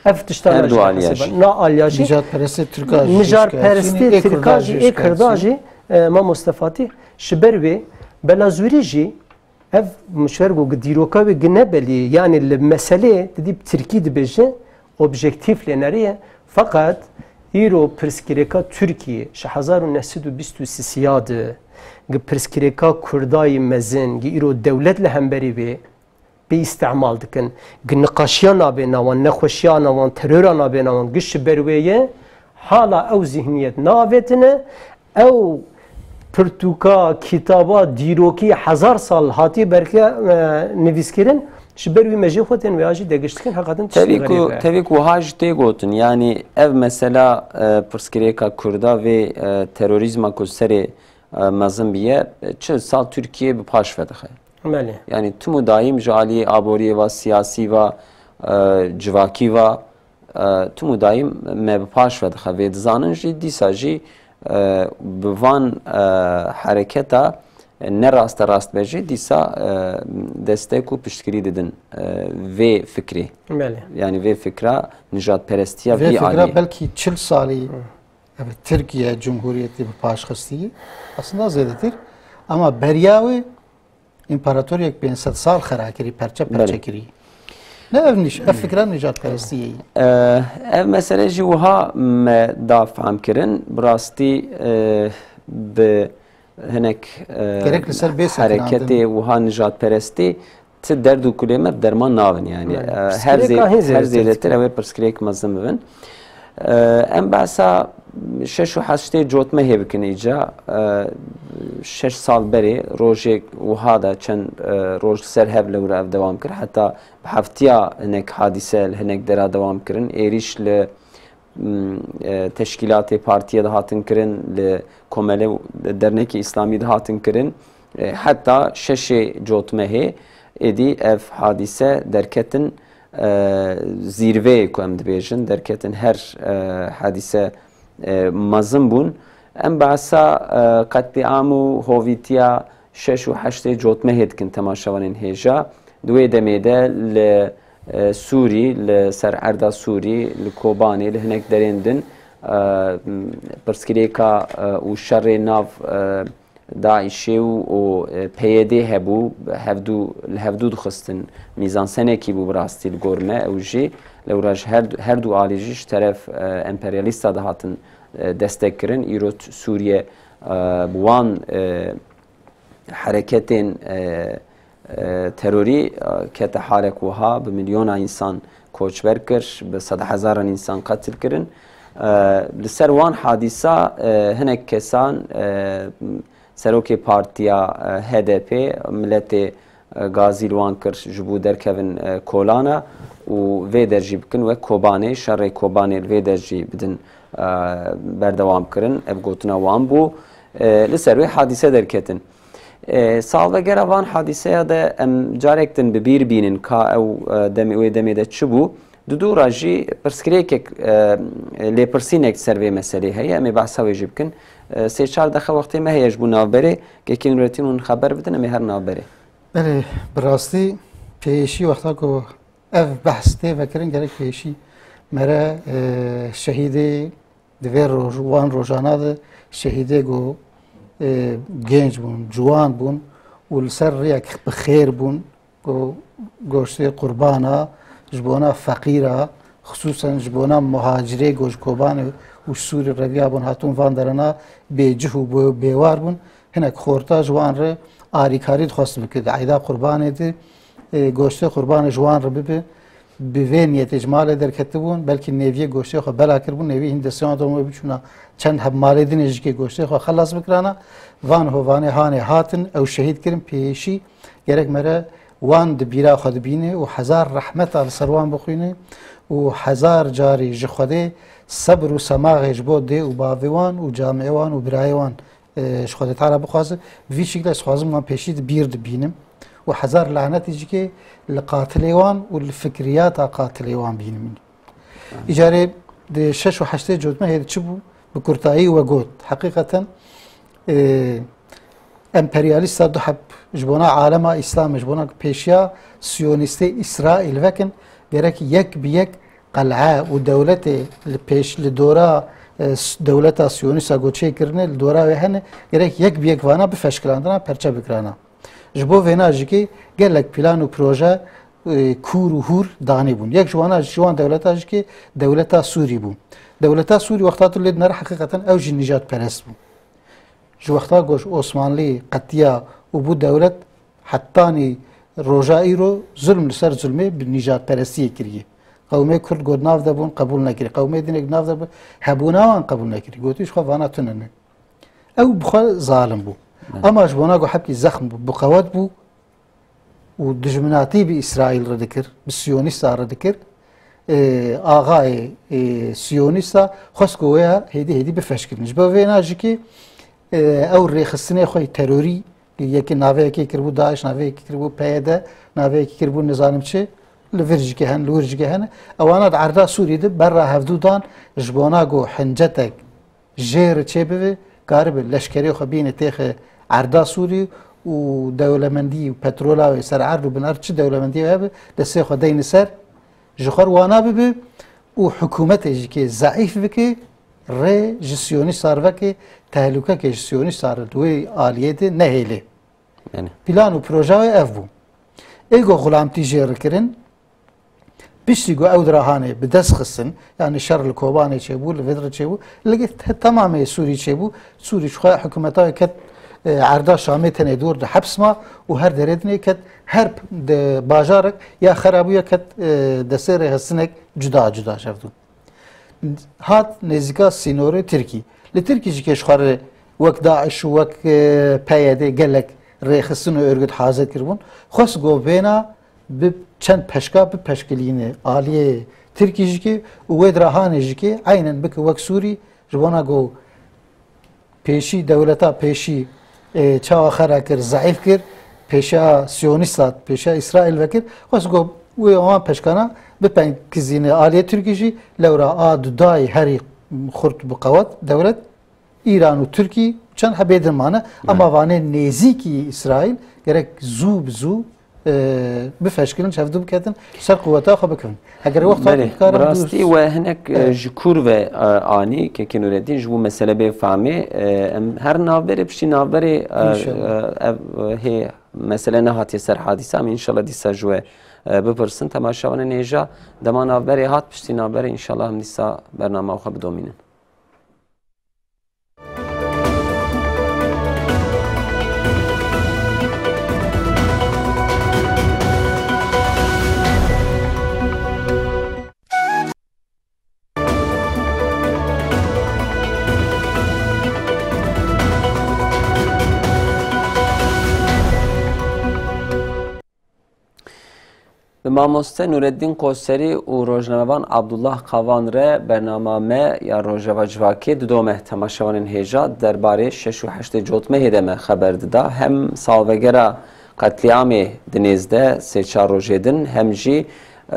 ev tişta Her ne du jî aliya hesabê jî. Na aliya jî. Nijadperestê Tirka jî Nijadperestê şikayetçî, ê Tirka Kurda jî, jî ê Kurda şikayetçî. jî, e, mamoste Fatîh, ji ber wê Belazûrî jî ev mişwer ku gi dîroka wê gi ne belî, yanî li meselê didî bi Tirkî dibêje, objektîf lê neriye. Feqet îro pirsgirêka Tirkiyê ji hezar û neh sed û bîst û sisiya de gi pirsgirêka Kurda yî mezin, gi îro dewlet li hemberî wê, bê îstemal dikin. Gi niqaşiya nabêna wan, nexweşiya ana wan, terora nabêna wan, giş ji ber wê ye. Hala ew zihniyet navêtine, ew pirtûka, kitaba, dîrokî hezar sal hatî berke, e, nivîskirin, ji ber wî me jê xwe tên wêya jî degiş dikin, heqetin tiştê Tevî ku, xerîb e. tevî ku wiha jî tê gotin, yanî ev mesela, e, pirsgirêka Kurda vê, e, terorîzma ku serê, e, mezin biye, çil sal Tirkiye bi paş ve dixe. Belê. Yani tim û daîm ji aliyê aboriyê ve, siyasî ve, e, civakî ve, e, tim û daîm me bi paş ve dixe. Vê dizanin jî dîsa jî, e, bi van, e, hereketa ne raste rast be jî dîsa, e, destek û piştgirî didin, e, vê fikrê. Belê. Yani vê fikra nijadperestiya Vê vî fikra aliyê. belkî çil salî, Hı. evet, Tirkiye Cumhuriyeti bi paş xistî. Aslında zêdetir. Ama beriya wê împaratoriyek pênc sed sal xera kirî, perçe perçe Belê. kirî. Ne ev nîş-, ev fikra nijadperestiyê ye. Eee, ev mesele jî wiha me da fehm kirin. Bi rastî, eee, bi hinek, eee, Gerek li ser bê sekinandin. hereketê wiha nijadperestî ti derd û kulê me bi derman nabin yani. Yani, Eee, her pirsgirêka zê-, hê her zêdetir zêdetir ew ê pirsgirêk mezin bibin. Eee, em behsa şeş û heştê cotmehê bikin îca. Eee, şeş sal berê rojek wiha da çend, eee, roj li ser hev lewra ev dewam kir. Heta bi heftiya hinek hadîse li hinek dera dewam kirin. Êrîş li, m, eee, teşkîlatê partiyê de hatin kirin, li komele û dernekê îslamî de hatin kirin. Eee, heta şeşê cotmehê êdî ev hadîse derketin, eee, zîrveyê ku em dibêjin, derketin her, eee, hadîse e, mezin bûn. Em behsa, e, qetlîam û hovîtiya şeş û heştê cotmehê dikin temaşevanên hêja. Di wê demê de li, e, Sûrî, li ser erda Sûrî, li Kobanê, li hinek derên din, e, pirsgirêka, e, û şerê nav, e, DAIŞê û, û, e, PYD hebû, hevdû, li hevdû dixistin. Mîzansenekî bû bi rastî li gor me, ew jî lewra ji her du, her du alî jî ji teref, e, emperyalîsta dihatin, e, destek kirin. Îro t-, Sûriye, e, bi wan, e, hereketên, e, e, terorî, e, kete halek wiha, bi milyona însan koçber kir, bi sedhezaran însan qetil kirin. E, li ser wan hadîsa, e, hinek kesan, e, serokê partiya, e, H D P, miletê, e, gazî li wan kir ji bo derkevin, e, kolana û vê der jî bikin wek Kobanê, şerê Kobanê li vê der jî bidin, e, berdewam kirin. Ev gotina wan bû. E, li ser wê hadîse derketin. E, salvegera van hadîseya de em carek din bi bîr bînin ka ew, e, demê, wê demê de çi bû? Di dû re jî pirsgirêkek, e, lêpirsînek ser vê meselê heye. Em ê behsa wê jî bikin. E, sê çar deqe wextê me heye ji bo navberê. Kekê Nûretîn hûn xeber bidin, em ê her navberê. Belê, bi rastî pêşî wexta ku ev behs tê vekirin, gerek pêşî mere, e, şehîdê di vê roj, wan rojana de şehîdê ku, e, genc bûn, ciwan bûn û li ser rêyek bi xêr bûn, ku goştê qurbana, ji bona feqîra, xisûsen ji bona muhacirê ku ji Kobanê û ji Sûrî reviya bûn hatûn van derana bêcih û bê-, bêwar bûn, hinek xorta ji wan re arîkarî dixwest bike. Di eyda qurbanê de, e, goştê qurbanê ji wan re bibe, bi vê niyetê ji malê derketibûn, belkî nêviyê goştê xwe bela kiribûn, nêviyê hîn destê wan de bû, biçûna çend heb malê dinê ji kê goştê xwe xelas bikirana. Van hovanê hanê hatin, ew şehîd kirin, pêşî gerek mere wan di bîra xwe de bîne û hezar rehmeta li ser wan bixwîne û hezar carî ji Xwedê sebir û semaxê ji bo dê û bavê wan û camê wan û birayê wan, e, ji Xwedê Teala bixwaze. Bi vî şekilde ez dixwazim wan pêşî di bîr de bînim û hezar lanetê jî kê li qatilê wan û li fikriyata qatilê wan bînim. Îcarê di şeş û heştê cotmehê de çi bû? Bi kurtayî we got. Heqîqeten, e, emperyalîsta du heb ji bona alema Îslamê, ji bona pêşiya siyonîstê Îsraîl vekin, gerek yek bi yek qel'e û dewletê li pêş, li dora, e, s-, dewleta siyonîsta ku çêkirine, li dora wê hene, gerek yek bi yek vana bifeşkilandina, perçe bikirana. Ji bo vêna jî kê gelek plan û proje, e, kûr û hûr danî bûn. Yek ji wana, ji wan dewleta jî kê dewleta Sûrî bû. Dewleta Sûrî wexta tu lê dinere heqîqeten ew jî nîjadperest bû. Ji wexta ku ji Osmanlî qetiya û bû dewlet, hetanî roja îro zulm li ser zulmê bi nîjadperestiyê kiriye. Qewmê Kurd ku di nav de bûn qebûl nekirî. Qewmê dinek di nav de bûn, hebûna wan qebûl nekirî. Gotî ji xwe vana tune ne. Ew bi xwe zalim bû. Evet. Ama ji bona ku hebkî zexm bû, bi qewet bû û dijminatî bi Îsraîl re dikir, bi siyonîsta re dikir, e, axayê, e, siyonîsta xwest ku wê ya hêdî hêdî bifeşkirin. Ji bo vêna jî kê, e, ew rêxistinê xwe yê terorî, yekê navê yekê kiribû DAIŞ, navê yekê kiribû PYD, navê yekê kiribû nizanim çi, li vir jî kê hene, li wir jî kê hene. Ewana di erda Sûrî de berra hevdû dan ji bona ku hincetek jê re çêbibe, karibe leşkerê xwe bîne têxe erda Sûrî û dewlemendî û petrola wê ser erd û bin erd çi dewlemendî wê hebe, destê xwe deyne ser, ji xwe re wana bibe û hikûmetê jî kê zeîf bike, rê ji siyonîsta re veke, tehlûkeke ji siyonîsta re di wê aliyê de nehêle. Yani. Plan û proja wê ev bû. Ê ku xulamtî jê re kirin, piştî ku ew dirahanê bi dest xistin, yani şer li Kobanê çêbû, li vir çêbû, li te-, temamê Sûrî çêbû, Sûrî ji xwe hikûmeta wê ket, e, erda Şamê tenê dor di heps ma û her derê dinê ket, her p-, de bajarek ya xera bû ya ket, e, destê rêxistinek cuda cuda ji hev dû. Hat nêzîka sînorê Tirkî. Li Tirkî jî kê ji xwe re wek DAIŞ û wek, e, PYD gelek rêxistin û örgüt hazir kiribûn. Xwest ku vêna bi çend peşka bipeşkilîne aliyê Tirkî jî kê û wê dirahanê jî kê eynen bike wek Sûrî, ji bona ku pêşî dewleta pêşî, e, çawa xera kir, zeîf kir, pêşiya siyonîsta, pêşiya Îsraîl vekir, xwest ku wê wan peşkana bipengkizîne aliyê Tirkî jî, lewra a dudayî herî xurt bi qewet dewlet, Îran û Tirkî çend hebê din mane. Ema vanê nêzîkî Îsraîl gerek zû bi zû, e, bifeşkirin, ji hevdu biketin, ser quweta xwe bikevin. Eger wexta Belê, bi rastî we hinek, e, ji kûr ve, e, anî, Kekê Nûreddîn, ji bo mesele bê famê, e, em her navberê piştî navberê, e, e, ev, e, hê mesele nehatiye ser hadîsa, em înşallah dîsa ji we, e, bipirsin. Temaşevanên hêja, dema navberê hat, piştî navberê înşallah em dîsa bernama xwe bidomînin. Bi mamoste Nûreddîn Qoserî û rojnamevan Abdullah Kavan re bernama me ya Rojeva Civakê didome. Temaşevanên hêja, derbarê şeş û heştê Cotmehê de me xeber dida. Hem salvegera qetlîamê di nêz de sê çar rojê din, hem jî, e,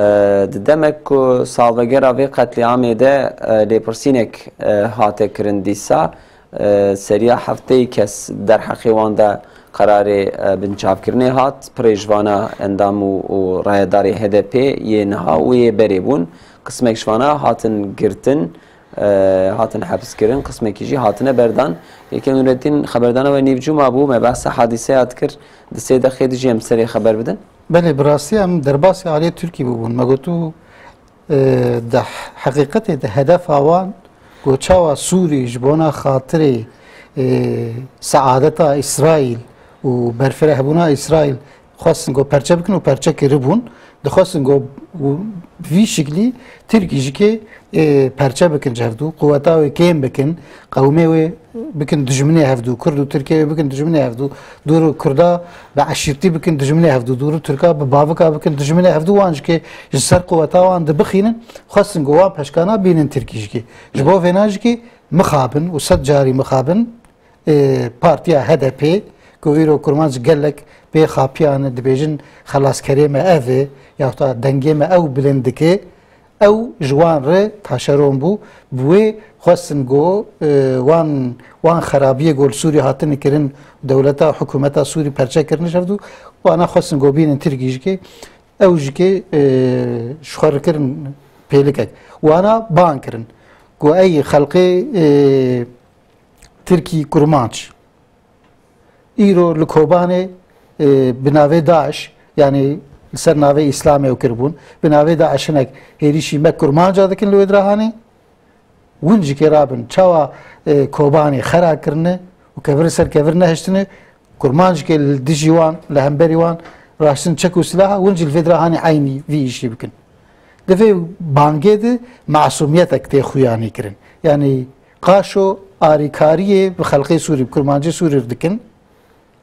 di demek ku salvegera vê qetlîamê de, e, lêpirsînek, e, hate kirin dîsa, e, seriya heftê kes derheqê wan de qerarê, e, binçavkirinê hat. Pirê ji vana endam û, û rayedarê H D P yê niha û yê berê bûn. Qismek ji vana hatin girtin, e, hatin hepskirin, qismekî jî hatine berdan. Yekê Nûreddîn, xeberdana we nîvcûma bû, me behsa hadîseya dikir, di sê deqê de jî em serê xeber bidin. Belê, bi rastî em derbasî aliyê Tirkî bûbûn. Me gotû, e, di heqîqetê de hedefa wan ku çawa Sûrî ji bona xatirê, e, saadeta Îsraîl û berfirehbûna Îsraîl xwestin ku perçe bikin û perçe kiribûn. Dixwestin ku û vî şiklî Tirkî ji kê, e, perçe bikin ji hevdû, quweta wê kêm bikin, qewmê wê bikin dijminê hevdû, Kurd û Tirkiye wê bikin dijminê hevdû, dûr û Kurda bi eşîrtî bikin dijminê hevdû, dûr û Tirka bi bavika bikin dijminê hevdû, wan ji kê ji ser quweta wan dibixînin, xwestin ku wan peşkana bînin Tirkî ji kê. Ji bo vêna ji kê mixabin û sed carî mixabin, e, partiya H D P, ku îro kurmanc gelek pê xapiyane, dibêjin xelaskerê me ev e, yaxuta dengê me ew bilind dike, ew ji wan re taşeron bû. Bi wê xwestin ku, e, wan, wan xerabiyê ku li Sûrî hatine kirin, dewleta, hikûmeta Sûrî perçe kirine ji hevdû, wana xwestin ku bînin Tirkî ji kê, ew ji kê, e, ji xwe re kirin pêlikek. Wana bang kirin ku ey xelqê, e, Tirkî kurmanc îro li Kobanê, e, bi navê DAIŞ, yanî li ser navê Îslamê ew kiribûn, bi navê DAIŞ hinek hêrîşî me kurmanca dikin li wê dirahanê. Win ji kê rabin, çawa, e, Kobanê xera kirine û kevir li ser kevir nehiştine, kurmanc ji kê li dijî wan, li hemberî wan raştin çek û silaha, win jî li vê dirahanê eynî vî îşî bikin. Di vê bangê de masûmiyetek tê xuyanî kirin. Yanî qaşo arîkariyê bi xelkê Sûrî, bi kurmancê Sûrî re dikin.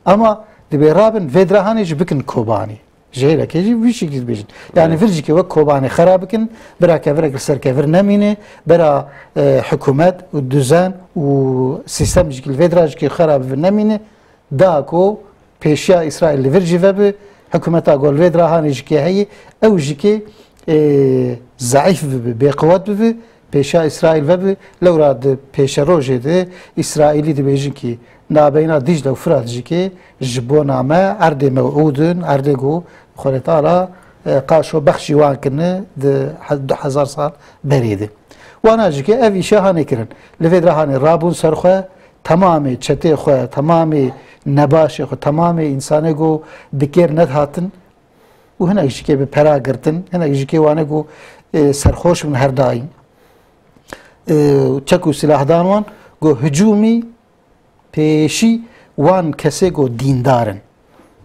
Ama dibê rabin vê dirahanê jî bikin Kobanê. Ji hêlekê jî vî şeklî dibêjin. Yanî vir jî kê wek Kobanê xera bikin, bira kevirek li ser kevir nemîne, bira, e, hikûmet û dizen û sîstem jî li vê dira jî kê xera bibe nemîne. Da ku pêşiya Îsraîl li vir jî vebe, hikûmeta ku li vê dirahanê ji kê heye, ew ji kê, e, zeîf bibe, bêqewet bibe, pêşiya Îsraîl vebe, lewra di pêşerojê de Îsraîlî dibêjin kî nabeyna Dîcle û Firat ji kê ji bona me erdê mewûd in, erdê ku Xwedê Teala, e, qaşo bexşî wan kirine di he-, du hezar sal berê de. Wana ji kê ev îşe hanê kirin. Li vê dirahanê rabûn ser xwe, temamê çetê xwe, temamê nebaşê xwe, temamê însanê ku di kêr nedihatin û hinek ji kê bi pera girtin, hinek ji kê wane ku, e, serxoş bin her daîm. E, çek û silahdan wan ku hicûmî pêşî wan kesê ku dîndar in.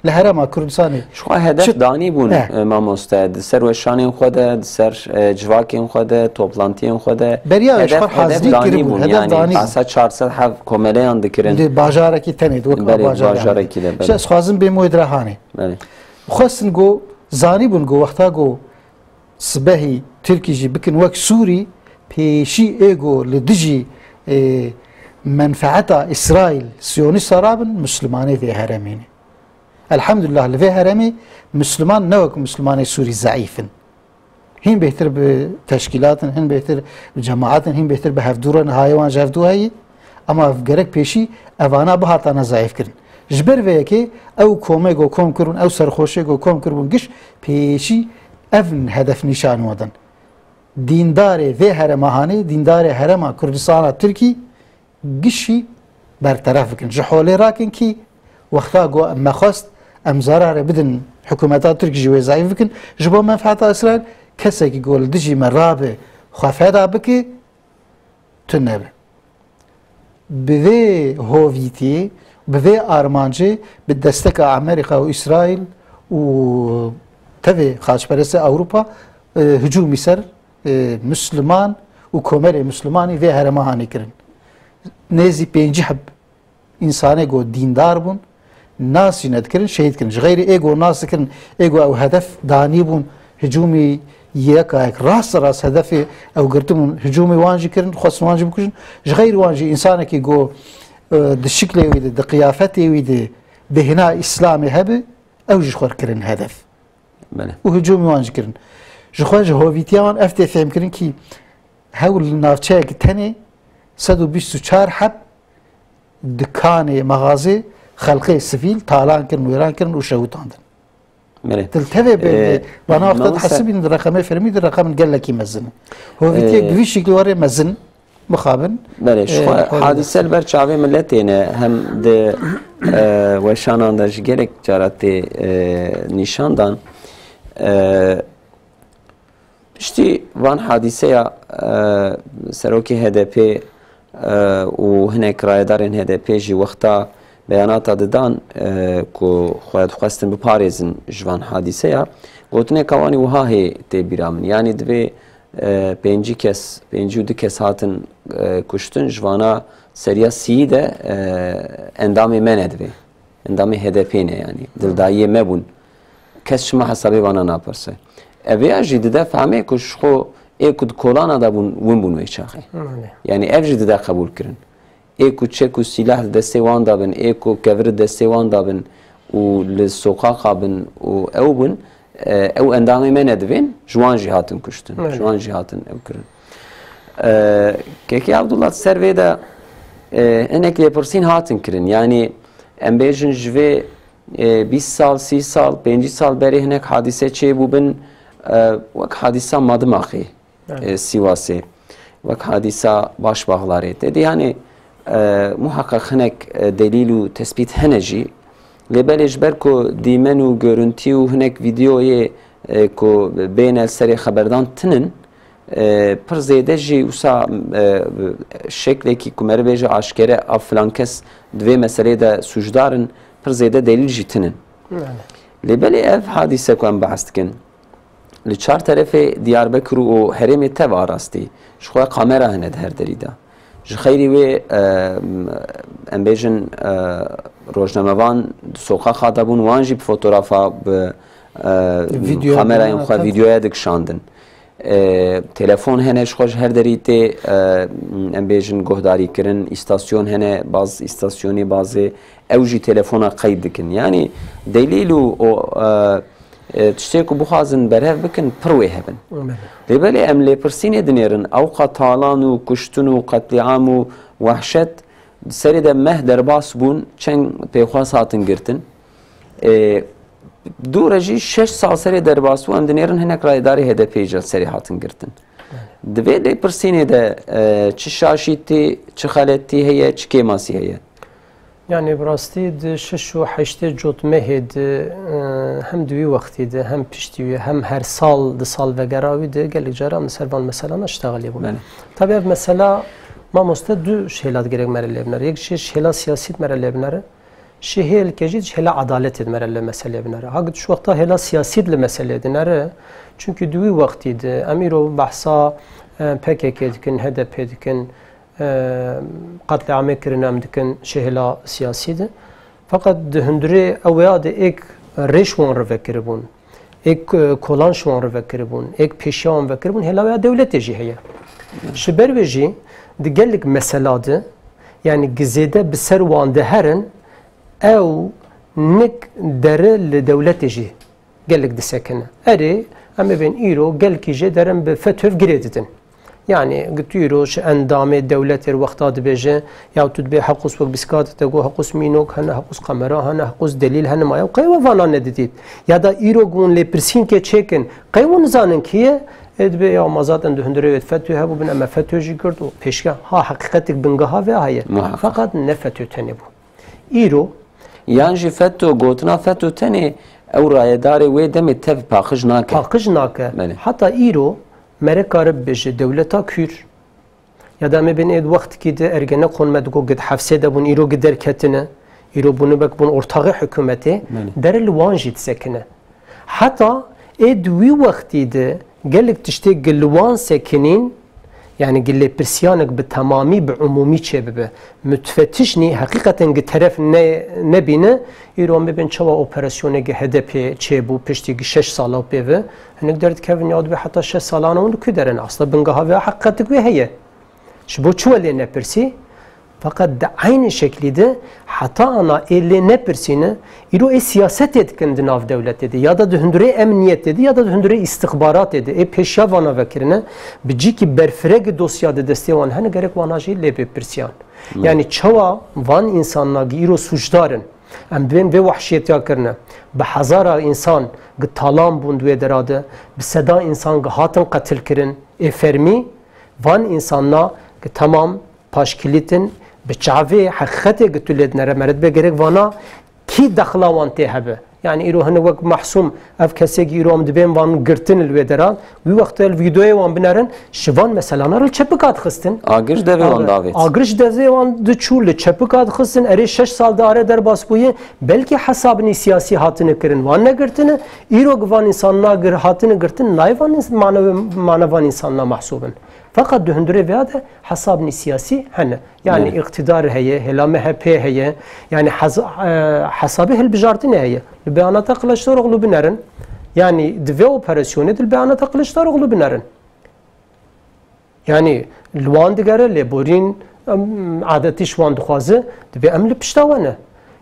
Li Herêma Kurdistanê Ji xwe hedef çi danî bûn, Eh. e, mamoste. Di ser weşanên xwe de, di ser, e, civakên xwe de, toplantiyên xwe de. Beriya wê ji hedef, xwe hedef hazirî danî kiribûn, bûn, hedef yanî danî bûn. Asa çar sed heb komeleyan dikirin. Di bajarekî tenê, di wek Belê, bajarekî bajarekî de, belê. Ji ez xwazim bêm wê dirahanê. Belê. Xwestin ku zanî bûn ku wexta ku sibehî Tirkî jî bikin wek Sûrî, pêşî ê ku li dijî, e, menfeeta Îsraîl, Siyonîsta rabin, Mislimanê vê herêmê ne. Elhamdulillah, li vê herêmê Misliman ne wek Mislimanê Sûrî zeîf in. Hîn bêhtir bi teşkîlatin, hîn bêhtir bi cemaetin, hîn bêhtir bi hevdû re niha wan ji hevdû heyî. Ema gerek pêşî evana bihatana zayîfkirin. Ji ber vê yekê ew komê ku kom kiribûn, ew serxweşê ku kom kiribûn giş pêşî ev hedef nîşan wan din. Dîndarê vê herêma hanê, dîndarê herêma Kurdistana Tirkî gişî berteref bikin. Ji holê rakin kî wexta ku em me xwest em zararê bidin hikûmeta Tirk jî wê zayîf bikin, ji bo menfeeta Îsraîl kesekî ku li dijî me rabe xwe feda bike, tune be. Bi vê hovîtiyê, bi vê armancê, bi desteka Amerîka û Îsraîl û tevê xaçperestê Ewropa, e, hicûmî ser, e, Misliman û komelê Mislimanî vê herêma hanê kirin. Nêzî pêncî heb însanê ku dîndar bûn, nas jî nedikirin, şehîd kirin. Ji xeyrî ê ku nas dikirin, ê ku ew hedef danî bûn, hicûmî yekayek, rast rast hedefê ew girtibûn, hicûmê wan jî kirin, xwestin wan jî bikujin. Ji xeyrî wan jî însanekî ku, e, di şiklê wî de, di qiyafetê wî de, bêhna Îslamê hebe, ew jî xwe kirin hedef. Belê. Û hicûmê wan jî kirin. Ji xwe ji hovîtiya wan ev tê fêhmkirin kî hewl li navçeyekî tenê sed û bîst û çar heb dikanê, mexazê xelkê sivîl talan kirin, wêran kirin û şewitandin. Belê. Til tevê bê Ee, bana wexta mamoste- dihesibînin di reqemê fermî de reqemin gelekî mezin. Hovîtiyek Ee, bi vî şiklî were mezin, mixabin. Belê, ji Ee, xwe hol hadîse li ber çavê miletê ne, hem di, e, weşanan de ji gelek cara tê, e, nîşan dan. E, Piştî van hadîseya, e, serokê H D P, e, û hinek rayedarên H D P jî wexta beyanata didan, e, ku xwe dixwestin biparêzin ji van hadîseya, gotineka wan ê wiha hê tê bîra min. Yanî divê, e, pêncî kes, pêncî û du kes hatin, e, kuştin, ji vana seriya sîyî de, e, endamê me ne divê. Endamê H D P ne, yanî dildayiyê me bûn. Kes çima hesabê vana napirse. Ev ya jî dide fehmê ku ji xwe ê ku di kolana de bûn, win bûn wê çaxê. Belê. Yanî ev jî dide qebûl kirin. Ê ku çek û sîlah di destê wan de bin, ê ku kevir di destê wan de bin û li soqaqa bin û ew bin, e, ew endamê me ne divên, ji wan jî hatin kuştin, Belê. ji wan jî hatin ew kirin. E, Kekê Abdullah, ser vê de, e, hinek lêpirsîn hatin kirin. Yanî em bêjin ji vê, e, bîst sal, sî sal, pêncî sal berê hinek hadîse çêbûbin, e, wek hadîsa Madimaxê, Evet. e, Sîwasê, wek hadîsa Başbaxlarê. Tedî, yanî, e, muheqeq hinek, e, delîl û tespît hene jî. Lê belê ji ber ku dîmen û görüntî û hinek vîdeoyê, e, ku bêne serê xeberdan tinin, e, pir zêde jî wisa, e, şeklekî ku meriv bêje aşkere a filan kes di vê meselê de sûcdar in, pir zêde delîl jî tinin. Yani. Lê belê ev hadîse ku em behs dikin, li çar terefê Diyarbekir û herêmê tev arastî, ji xwe kamera hene di her derî de. Ji xeyrî wê, e, em bêjin, e, rojnamevan di soqaxa de bûn, wan jî bi fotografa, bi, e, Videoya kamerayên bûn, xwe, tabii. Videoya dikişandin. E, telefon hene ji xwe ji her derî tê, e, em bêjin guhdarî kirin, îstasyon hene, baz îstasyonê, bazê ew jî telefona qeyd dikin. Yanî delîl û o, e, e, tiştê ku bixwazin berhev bikin, pir wê hebin. Belê. Lê belê em lêpirsînê dinêrin, ewqa talan û kuştin û qetlîam û wehşet di serê de meh derbas bûn, çend pêxwas hatin girtin. E, dû re jî şeş sal serê derbas bû, em dinêrin hinek rayedarê H D P jî serê hatin girtin. Di vê lêpirsînê de, e, çi şaşîtî, çi xeletî heye, çi kêmasî heye? Yani bi rastî di şeş û heştê cotmehê de, e, hem di wî wextî de, hem piştî wî, hem her sal di sal vegera wî de gelek caran li ser van meselana iştexelî bûn. Belê. Tabii ev mesela mamoste du şêla digerek mere lê binere. Yek jî şêla siyasî di mere lê binere. Şi hêl ke jî ji hêla edaletê di mere li meselê binere. Ha, tu şu wexta hêla siyasî di li meselê dinere, çunkî di wî wextî de em îro behsa, e, P K K dikin, H D P dikin, e, qetlîamê kirin em dikin ji hêla siyasî de. Feqet di hundirê ew ya de êk rêş wan re vekiribûn. Êk, e, kolan ji wan re vekiribûn, êk pêşiya wan vekiribûn, hêla wê ya dewletê jî heye. Ji ber wê jî di gelek mesela de, yanî gi zêde bi ser wan diherin, ew nik dere li dewletê jî gelek disekine. Erê, em ê bên îro gelkî jê derin bi FETÖ'v girê didin. Yani, tu îro ji endamê dewletê wexta dibêje, ya tu dibê heqûs wek biskate te got, heqûs mînok hene, heqûs kamera hene, heqûs delîl hene, ma ya qey we vana nedidît? Ya da îro gun lê pirsînkê çêkin, qey hûn nizanin kî ye? Ê dibê ya ma zaten di hundirê wê FETÖ hebû bin, em FETÖ jî girt û pêşke ha heqîqetek bingeha vê heye. Muhakkak. Feqet ne FETÖ tenê bû. Îro Yan jî FETÖ, gotina FETÖ tenê ew rayedarê wê demê tev paqij nake. Paqij nake. Belê. Heta îro mere kare bibêje dewleta Kür, ya da me bên êd wextikî de Ergenekon me digo gid hefsê de bûn, îro gi derketine, îro bûne wek bûn ortaxê hikûmetê, Belê. dere li wan jî disekine. Heta ê di wî wextî de gelek tiştê gi li wan sekinîn, yani gi lêpirsiyanek bi temamî, bi umûmî çêbibe. Mutfetişnî heqîqeten gi teref ne-, nebîne, îro em bibên çawa operasyonê gi HDP'ê çêbû, piştî gi şeş sala pê ve, hinek derdikevin ya dibê heta şeş salana hûn li ku derin? Asla bingeha vê heqîqetik wê heye. Ji bo çi we lê nepirsî? Feqet di eynî şeklî de heta ana ê lê nepirsîne, îro ê siyasetê dikin di nav dewletê de, ya da di hundirê emniyetê de, ya da di hundirê îstixbaratê de, ê pêşiya vana vekirine, bi cîkî berfiregi dosya di destê wan hene, gerek wana jî lê bê pirsiyan. Hı. Yani çawa van însana gi îro sûcdar in, em dibên vê wehşiyetiya kirine, bi hezara însan gi talan bûn di wê dera de, bi sedan însan gi hatin qetil kirin, ê fermî, van însana gi temam paşkilîtin, bi çavê heqîqetê gi tu lê dinere, mere dibe gerek vana kî dexla wan tê hebe. Yani îro hene wek Mahsûm, ev kesê gi îro em dibên van girtin li wê deran, wî wextê li vîdeoyê wan binerin, ji van meselana re li çepika dixistin. Agir ji devê wan Abi, davêt. Agir ji devê wan diçû, li çepika dixistin, erê şeş sal dare derbas bûye, belkî hesabinî siyasî hatine kirin, wan negirtine, îro gi van însanna gir-, hatine girtin, nayê van îns-, mane, mane van însanna mehsûb in. Feqet di hundirê vêya de hesabinî siyasî hene. Yani Evet. îqtidar heye, hêla M H P heye, yani hez-, e, hesabê hilbijartinê heye. Li beyanata Kılıçdaroğlu binerin, yani di vê operasyonê de li beyanata Kılıçdaroğlu binerin. Yani li wan digere, lê borîn, em, adetî ji wan dixwaze, dibê em li pişta we ne.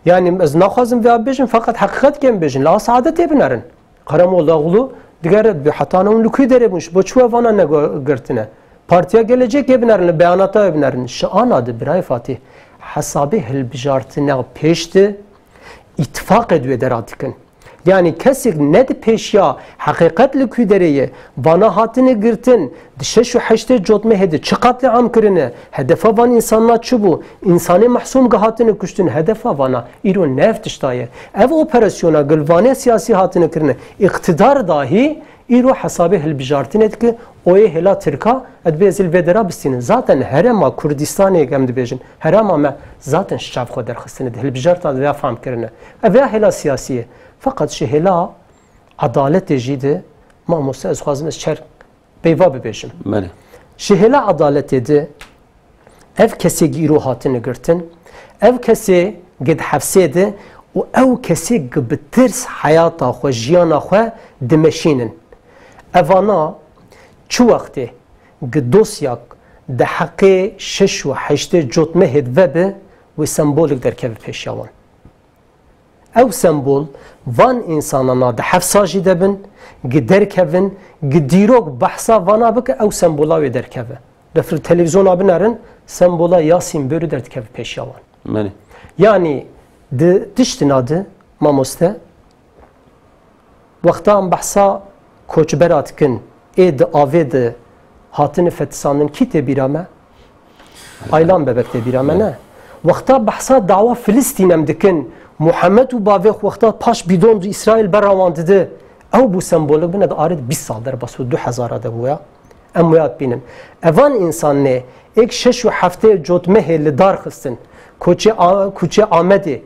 Yani ez naxwazim vêya bibêjim, feqet heqîqet kêm bêjin, li as adetê binerin. Karamollaoğlu digere, dibê heta ana hûn li ku derê bûn, ji bo çi we vana negirtine? Partiya Gelecekê binerin, li beyanata wê binerin. Ji ana de, birayê Fatîh, hesabê hilbijartina pêş de îtifaqê di wê dera dikin. Yani kesek ne di pêşiya heqîqet li ku derê ye, vana hatine girtin, di şeş û heştê cotmehê de çi qetlîam kirine, hedefa van însana çi bû, însanê mehsûm gi hatine kuştin, hedefa vana îro ne ev tişta ye. Ev operasyona gi li vanê siyasî hatine kirine, îqtidar dahî îro hesabê hilbijartinê dike, oyê hêla Tirka, ez dibê ez li vê dera bistînim. Zaten herêma Kurdistanê em dibêjin, herêma me zaten ji çav xwe derxistine, di hilbijarta de vêya fehm kirine. Ev ya hêla siyasî ye. Feqet ji hêla edaletê jî de, mamoste, ez xwazim ez çer peyva bibêjim. Belê. Ji hêla edaletê de ev kesê gi îro hatine girtin, ev kesê gi di hefsê de û ew kesê gi bi tirs heyata xwe, jiyana xwe dimeşînin. Evana çi wextê gi dosyak di heqê şeş û heştê cotmehê de vebe, wê sembolek derkeve pêşiya wan. Ew sembol van însanana di hefsa jî de bin, gi derkevin, gi dîrok behsa vana bike, ew sembola wê derkeve. Lê li televîzyona binerin, sembola Yasîn Bêrû derdikeve pêşiya wan. Belê. Yanî di tiştina de, mamoste, wexta em behsa koçbera dikin, ê di avê de hatine fetisandin, kî tê bîra me? Aylan Bebek tê bîra me, ne? Wexta behsa dawa Filistîn em dikin, Muhammed û bavê xwe wexta paş bîdon di Îsraîl bera wan dide, ew bû sembolek, bine di arê de bîst sal derbas bû, du hezara de bû ya. Em wê hat bînin. Evan însanê êk şeş û heftê cotmehê li dar xistin, koçê A-, kuçê Amedê,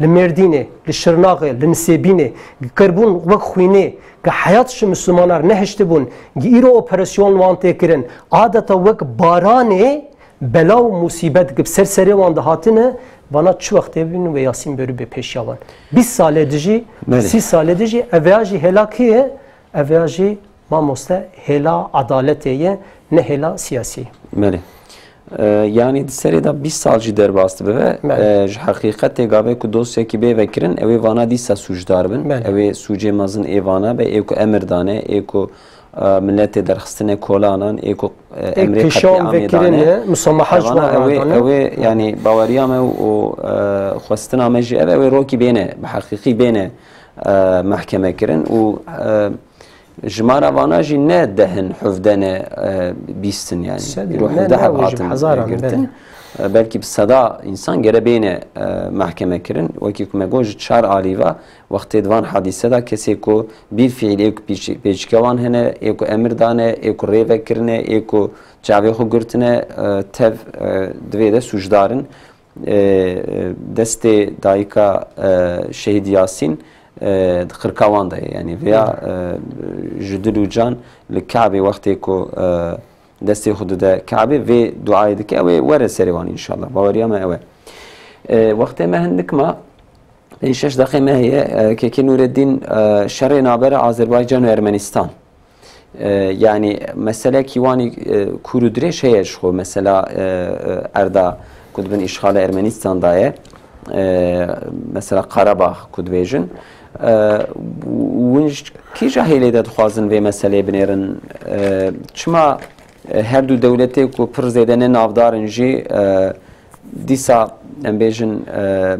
li Mêrdînê, li Şirnaxê, li Nisêbînê, gi kirbûn wek xwînê, gi heyat ji Mislimanar nehiştibûn, gi îro operasyon wan tê kirin, adeta wek baranê bela û musîbet gi ser serê wan dihatine, vana çi wextê bîn wê Yasîn Bêrû bê pêşiya wan. Bîst salê dijî, Belê. Sî salê dijî, ev ya jî hêla kê ye? Ev ya jî, mamoste, hêla edaletê ye, ne hêla siyasî. Belê. E, yanî di serê de bîst sal jî derbas dibe. Belê. E, ji heqîqetê gavê ku dosyekî bê vekirin, ew ê vana dîsa sûcdar bin. Belê. Ew ê sûcê mezin ê vana be, ê ku emir dane, ê ku, e, miletê derxistine kolanan, ê ku, e, Ê emrê kişan qetliamê dane. Vekirine, musamaha ji Evana wan ew ê, radane. Ew ê, yanî baweriya me û, e, xwestina me jî ev e, ew ê rokî bêne, bi heqîqî bêne, e, mehkeme kirin û, e, jimara vana jî ne deh in, hevdeh ne, e, bîst in yanî. Sedî, Îro ne, hevdeh ne, heb wê jî hatin, hezaran, e, girtin. Belê. E, belkî bi seda însan gere bêne, e, mehkeme kirin. Wekî ku me got ji çar alî ve wextê di van hadîse de kesê ku bîlfîîl ê ku pêç-, pêçike wan hene, ê ku emir dane, ê ku rê vekirine, ê ku çavê xwe girtine, e, tev, e, divê de sûcdar in. E, e, destê dayika, e, Şehîd Yasîn, e, di qirka wan de ye. Yanî vêya, e, ji dil û can li Kabê wextê ku, e, destê xwe dide Kabê, vê duayê dike, ew ê were serê wan înşallah. Baweriya me ew e. E, wextê me hindik ma, pênc şeş deqê me heye, e, Kekê Nûreddîn, e, şerê navbera Azerbaycan û Ermenistan. E, yanî meselekî wanî, e, kûr û dirêj heye ji xwe. Mesela, e, e, erda ku di bin îşxala Ermenistan de ye. E, mesela Qarabağ ku dibêjin. E, hûn ji kîja hêlê de dixwazin vê meseleyê binêrin? E, çima, e, her du dewletê ku pir zêde ne navdar in jî, e, dîsa em bêjin, e,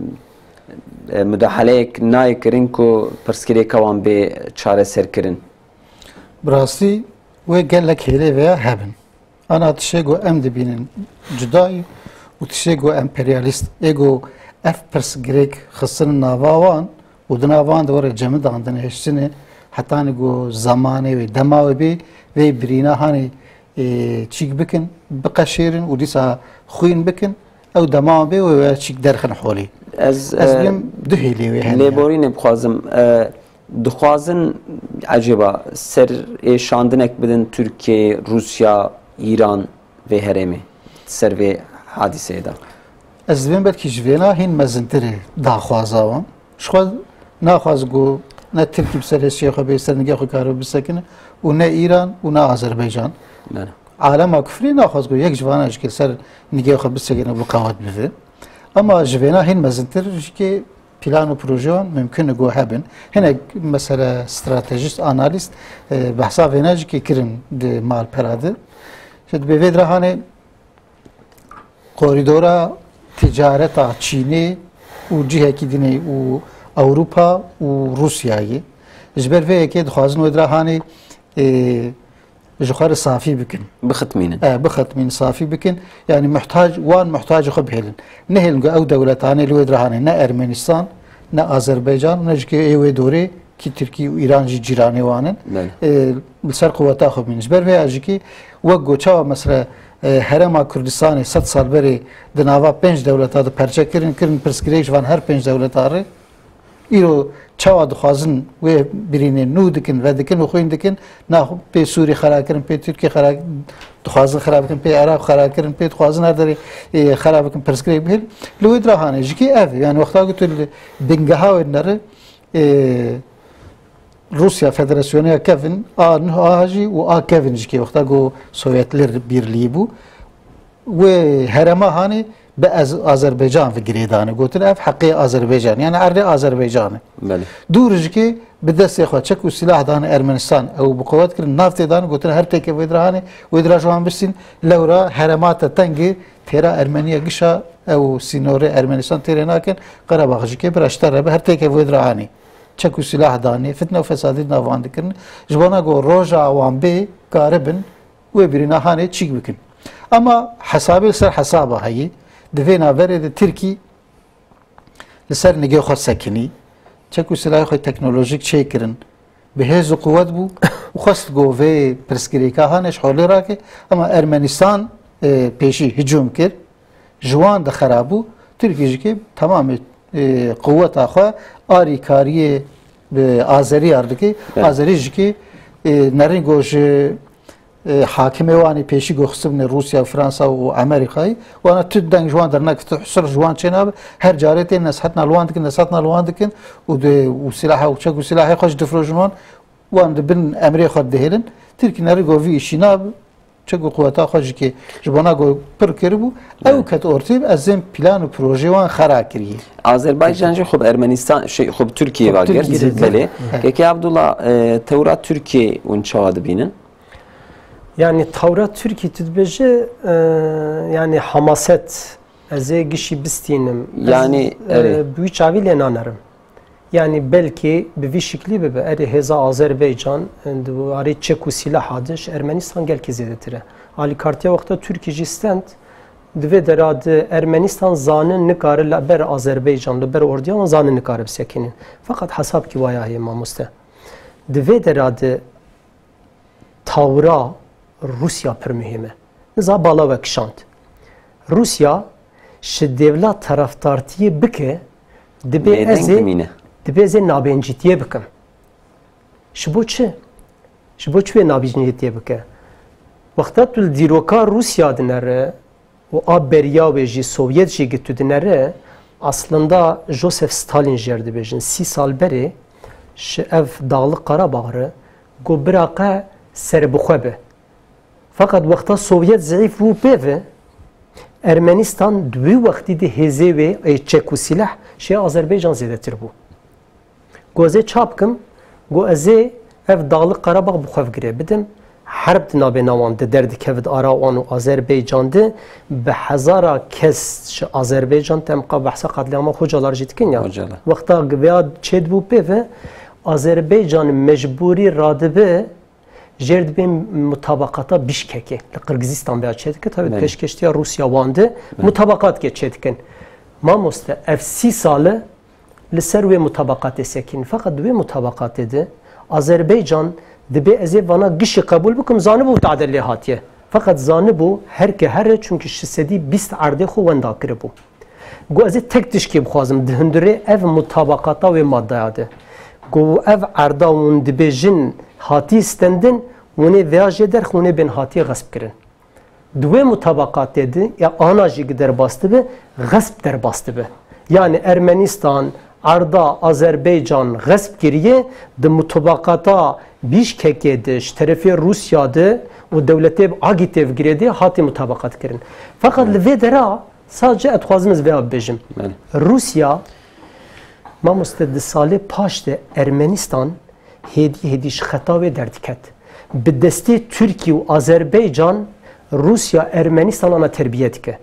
e, mudahaleyek nayê kirin ku pirsgirêka wan bê çareserkirin? Bi rastî wê gelek hêlê veya hebin. Ana tiştê ku em dibînin cuda ye û tiştê ku emperyalîst ê ku ev pirsgirêk xistin nava wan û di nav wan de were cemidandin, hiştine hetanî ku zemanê wê, dema wê bê, vê birîna hanê, e, çîk bikin, biqeşêrin û dîsa xwîn bikin, ew dema bê wê, wê çîk derxin holê. Ez, Ez e, bêm du hêlê wê hene. Lêborînê bixwazim. E, dixwazin ecêba ser ê şandinek bidin Tirkiye, Rûsya, Îran vê herêmê ser vê hadîseyê de? Ez dibêm belkî ji vêna hîn mezintir e daxwaza wan. Ji xwe naxwaz ku ne Tirkî bi ser hêşiyê xwe bê, ser nigê xwe karibe bisekine û ne Îran û ne Azerbaycan. Belê. Alema kufrî naxwaz ku yek ji vana jikê ser nigê xwe bisekine, bi qewet bive. Ama ji vêna hîn mezintir jikê plan û projeyan mimkun e ku hebin. Hinek mesela stratejîst, analîst, e, behsa vêna jikê kirin di malpera de. Ji dibê vê dirahanê korîdora ticareta Çînê û cihekî dinê û Ewropa û Rûsyayê. Ji ber vê yekê dixwazin wê dirahanê, e, ji xwe re safî bikin. Bixitmînin. E, bixitmînin, safî bikin. Yanî muhtac, wan muhtacê xwe bihêlin. Nehêlin ku ew dewletanê li wê dirahanê ne Ermenistan, ne Azerbaycan, ne jikê ê wê dorê ki Tirkî û Îran jî cîranê wan in. Belê. E, li ser quweta xwe bînin. Ji ber vê ya jikê wek ku çawa mesela, e, herêma Kurdistanê sed sal berê di nava pênc dewleta de perçe kirin, kirin pirsgirêk ji van her pênc dewleta re. Îro çawa dixwazin wê birînê nû dikin, vedikin û xwîn dikin, na pê Sûrî xera kirin, pê Tirkî xera, dixwazin xera bikin, pê Iraq xera kirin, pê dixwazin her derê, e, xera bikin, pirsgirêk bihêlin. Li wê dirahanê jikê ev e. Yanî wexta ku tu li bingeha wê dinere, e, Rûsya Federasyonu ya kevin, a nuh a jî û a kevin jikê wexta ku Sovyetler Birliği bû. Wê herêma hanê bi Ez-, Azerbaycan ve girêdane. Gotin ev heqê Azerbaycan, yani erdê Azerbaycan e. Belê. Dû rijikê bi destê xwe çek û silah dane Ermenistan, ew bi quwet kirin, nav tê dan, gotin her têke wê dira hanê, wê dira ji wan bistîn, lewra herêma te tengê, têra Ermeniye gişa, ew sînorê Ermenistan têrê nakin, Qerebax jikê bira ji te re be, her têke wê dira hanê. Çek û silah danê, fitne û fesadî di nav wan dikirin. Ji bona ku roja wan bê, karibin, wê birîna hanê çîk bikin. Ema hesabê li ser hesaba heyî, di vê naverê de Tirkî li ser nigê xwe sekinî, çek û silahê xwe teknolojîk çêkirin, bi hêz û quwet bû û xwest ku vê pirsgirêka hanê ji holê rake, ema Ermenistan, e, pêşî hicûm kir, ji wan de xera bû, Tirkî jikê temamê, e, quweta xwe arîkariyê bi Azerî ar dike. Evet. Azerî jikê, e, nerîn ku ji, e, hakimê wanî pêşî ku xistibûne Rûsya, Fransa û Amerîkayê, wana tu deng ji wan dernekeve, tu husir ji wan çênabe, her carê tê nesihetina li wan dikin, nesihetina li wan dikin û dê, û silaha û çek û silahê xwe jî difirojin wan, wan di bin emrê xwe dihêlin. Tirkî nerîn ku vî îşî nabe, Çi ku quweta xwe jî kê ji bona ku pir kiribû, ew Evet. ket ortê, ez ên plan û projeyê wan xera kirî. Azerbaycan jî xwe bi Ermenistan, şey, xwe bi Tirkiyê Xwe bi va Tirkiyê girt. zêde. Belê. Evet. Kekê Abdullah, e, tewra Tirkiyê hûn çawa dibînin? Yani tewra Tirkiyê tu dibêje, e, yani hamaset, ez ê gişî bistînim. Ez, Yani, e, erê. bi wî çavî lê nanerim. Yani belkî bi vî şiklî bibe. Erê hêza Azerbaycan, e, di warê çek û sîlaha de ji Ermenistan gelkî zêdetir e. Alîkartiya wexta Tirkî jî stend, di vê dera de Ermenistan zanin nikare li ber Azerbaycan, li ber ordiya wan zanin nikare bisekînin. Feqet hesabkî waya heye mamoste. Di vê dera de tawra Rûsya pir muhîm e. Niza bala we kişand. Rûsya ji dewla tarafdartiyê bike, dibê Bêdeng ez ê, dimîne. dibê ez ê nabêncîtiyê bikim. Ji bo çi? Ji bo çi wê nabêncîtiyê bike? Wexta tu li dîroka Rûsya dinere û a beriya wê jî Sovyet jî gi tu dinere, aslında Joseph Stalin jê re dibêjin. Sî sal berê ji ev Dağlık Karabağ re got bira qe serbixwe be. Feqet wexta Sovyet zeîf bû pê ve, Ermenistan di wî wextî de hêzê wê ê çek û sîleh ji Azerbaycan zêdetir bû. Got ez ê ça bikim? Got ez ê ev Dağlık Karabağ bi xwe ve girê bidim. Herb di navbêna wan de derdikeve di ara wan û Azerbaycan de. Bi hezara kes ji Azerbaycan, te em qa behsa qetlîama Xocalar jî dikin ya. Xocalar. Wexta vêya çêdibû pê ve, Azerbaycan mecbûrî radibe jêr dibê mutabakata Bişkekê. Li Qirgizistan vêya çêdike. Tabii Belê. pêşkeştiya Rûsya wan de Belê. mutabakatke çêdikin. Mamoste, ev sî sal e li ser wê mutabakatê sekîn. Feqet di wê mutabakatê de Azerbaycan dibê ez ê vana gişî qebûl bikim, zanibû tade lê hatiye. Feqet zanibû her ke here, çunkî şeş sedî bîst erdê xwe wenda kiribû. Got ez ê tek tişkê bixwazim, di hundirê ev mutabakata wê maddaya de. Got ev erda hûn dibêjin hatî stendin, hûn ê vêya jê derxin, hûn ê bên hatî xesp kirin. Di wê mutabakatê de, ya ana jî gi derbas dibe, xesp derbas dibe. Yani Ermenistan, erda Azerbaycan xesp kiriye, di mutabakata Bîşkekê de, ji terefê Rûsya de û dewletê Agîtê ve girê de hatî mutabakat kirin. Feqet Evet. li vê dera sadece ez dixwazim ez vêya bibêjim. Belê. Rûsya, mamoste, di salê paş de Ermenistan hêdî hêdî ji xeta wê derdiket. Bi destê Tirkî û Azerbaycan Rûsya Ermenistan ana terbiye dike.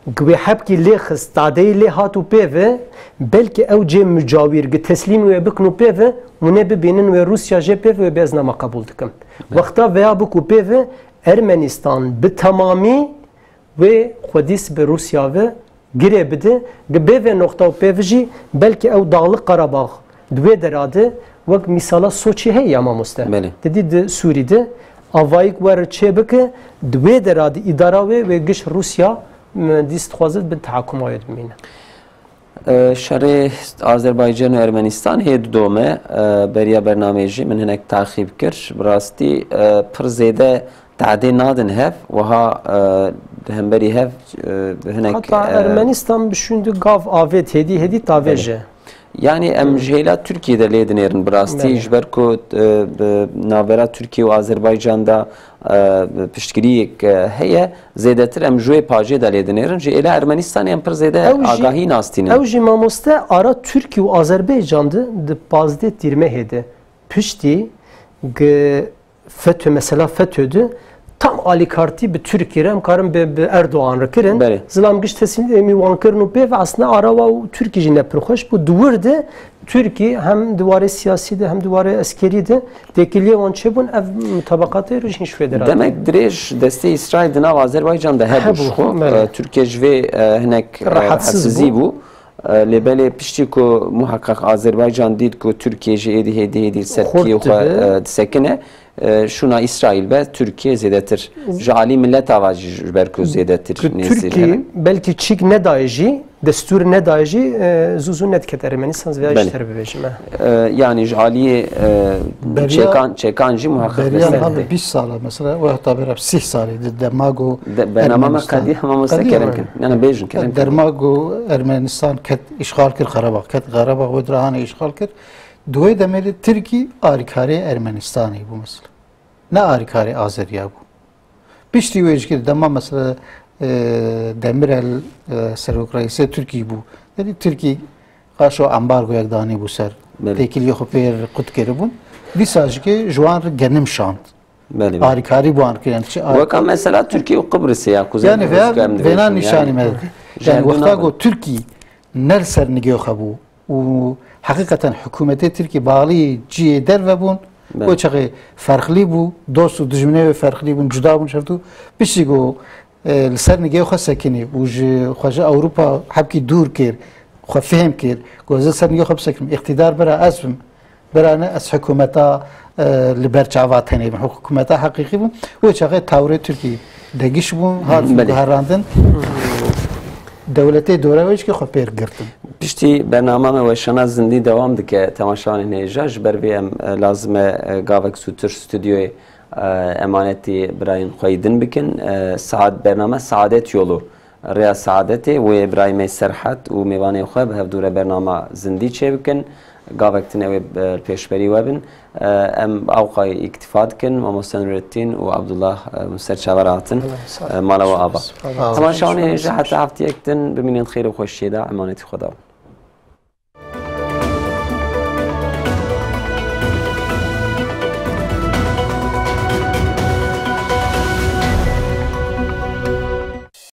Gi wê hebkî lê xist, tadeyî lê hat û pê ve, belkî ew cê mucawîr gi teslîmî wê bikin û pê ve, hûn ê bibînin wê Rûsya jê pê ve wê bê ez nema qebûl dikim. Wexta veya bik û pê ve, Ermenistan bi temamî wê xwedî sibê Rûsya ve girê bide, gi bê vê noqta û pê ve jî belkî ew Dağlık Karabağ di wê dera de wek mîsala Soçî heye ya mamoste. Belê. Te dî di Sûrî de avayî ku were çê bike, di wê dera de îdara wê, wê giş Rûsya, m, dîst dixwaze bin tehakuma wê dimîne. E, şerê Azerbaycan û Ermenistan hê didome, e, beriya bernameyê jî min hinek taxîb kir. Bi rastî, e, pir zêde tadê nadin hev, wiha, e, di hemberî hev, e, hinek, Heta e, Ermenistan bi şûn di gav avêt hêdî hêdî tavêje. Belê. Yani em ji hêla Tirkiyê de lê dinêrin bi rastî, Belê. ji ber ku, e, bi navbera Tirkiye û Azerbaycan de, e, piştgiriyek, e, heye, zêdetir em ji wê pajê de lê dinêrin. Ji êla Ermenistanê em pir zêde Ew jî, agahî nastînin. ew jî mamoste ara Tirkiye û Azerbaycan de di pazdeh Tîrmehê de piştî gi FETÖ, mesela FETÖ de tam alîkartî bi Tirkî re em karin bi, bi Erdogan re kirin. Belê. Zilam giş teslîmî wan kirin û pê ve aslında ara wa û Tirkî jî ne pir xweş bû. Di wir de Tirkî hem di warê siyasî de hem di warê eskerî de têkiliyê wan çêbûn, ev mutabakatê re jî hîn ji wê de Demek dirêj destê Îsraîl di nav Azerbaycan de hebû Hebû, ji xwe. belê. E, Tirkiye ji vê, e, hinek, e, Rahatsiz hesizî bû. bû. E, lê belê piştî ku muheqeq Azerbaycan dît ku Tirkiye jî êdî hêdî hêdî li ser Xurt piyê xwe, dibe. e, disekine, e, şûna Îsraîl be Tirkiye zêdetir. Ji alî mileta va jî ji ber ku zêdetir Ku nêzî Tirkî herin. belkî çîk nedayê jî, destûr nedayê jî, e, zû zû nediket Ermenistan, ez vêya Belê. ji te re bibêjim, e. E, yani ji aliyê, e, Beriya, çêkan, çêkan jî muheqeq beriya destê navê bide. bîst sala mesela, we heta bera sîh salê di dema ku De, bernama me Ermenistan qedî, hema me Qedî kerem ama. kin. Yani bêjin kerem kin. Derma ku Ermenistan ket îşxal kir Qarabağ, ket Qarabağ wê dira hane îşxal kir. Di wê demê de Tirkî alîkarê Ermenistanê bû mesela. Ne alîkarê Azeriya bû. Piştî wê jî dema mesela, e, Demirel, e, serokreîsê Tirkî bû. Derî Tirkî qaşo ambargoyek danî bû ser. Belê. Têkiliyê xwe pê qut kiribûn. Dîsa jî ki ji wan re genim şand. Belê, belê. Alîkarî bi wan kirin. Çi al- Weka mesela Tirkiye û Qibrisê ya ku Yani zengin veya özgür em vêna dibêjin. Nîşanî Yani me didî. Ji Yani hevdû wexta navê. Ku Tirkî ne li ser nigê xwe bû û heqîqeten hikûmetê Tirkî bağlî cihê derve bûn, Belê. O çaxê ferqlî bû, dost û dijminê wê ferqlî bûn, cuda bûn ji hevdû. Piştî ku, e, li ser nigê xwe sekinî û ji xwe ji Ewropa hebkî dûr kir, xwe fêm kir, ku ez li ser nigê xwe bisekinim, îqtîdar bira ez bim, bira ne ez hikûmeta, e, li ber çava tenê bim, hikûmeta heqîqî bûm. Wê çaxê tawrê Tirkî degiş bûn, hat Belê. Guherandin. Dewletê dore wê jî xwe pêr girtin. Piştî bernama me Weşana Zindî dewam dike, temaşevanên hêja. Ji ber vê em, e, lazim e, e, gavek zûtir stûdyoyê, e, emanetî birayên xwe yî din bikin. E, saet, bername Saadet Yolu, Rêya Saadetê, wê birayê me Serhat û mêvanê xwe bi hevdû re bernama Zindî çêbikin. Gavek tune wê, e, li pêşberî we bin. E, em awqayî îktîfa dikin. Mamoste Nurettîn û Abdullah, e, ser çaver hatin. Sağ ol. E, mala we ava. Sağ ol. Temaşevanê hêja heta hefteyek din bimînin xêr û xweşiyê de, emanetî Xweda.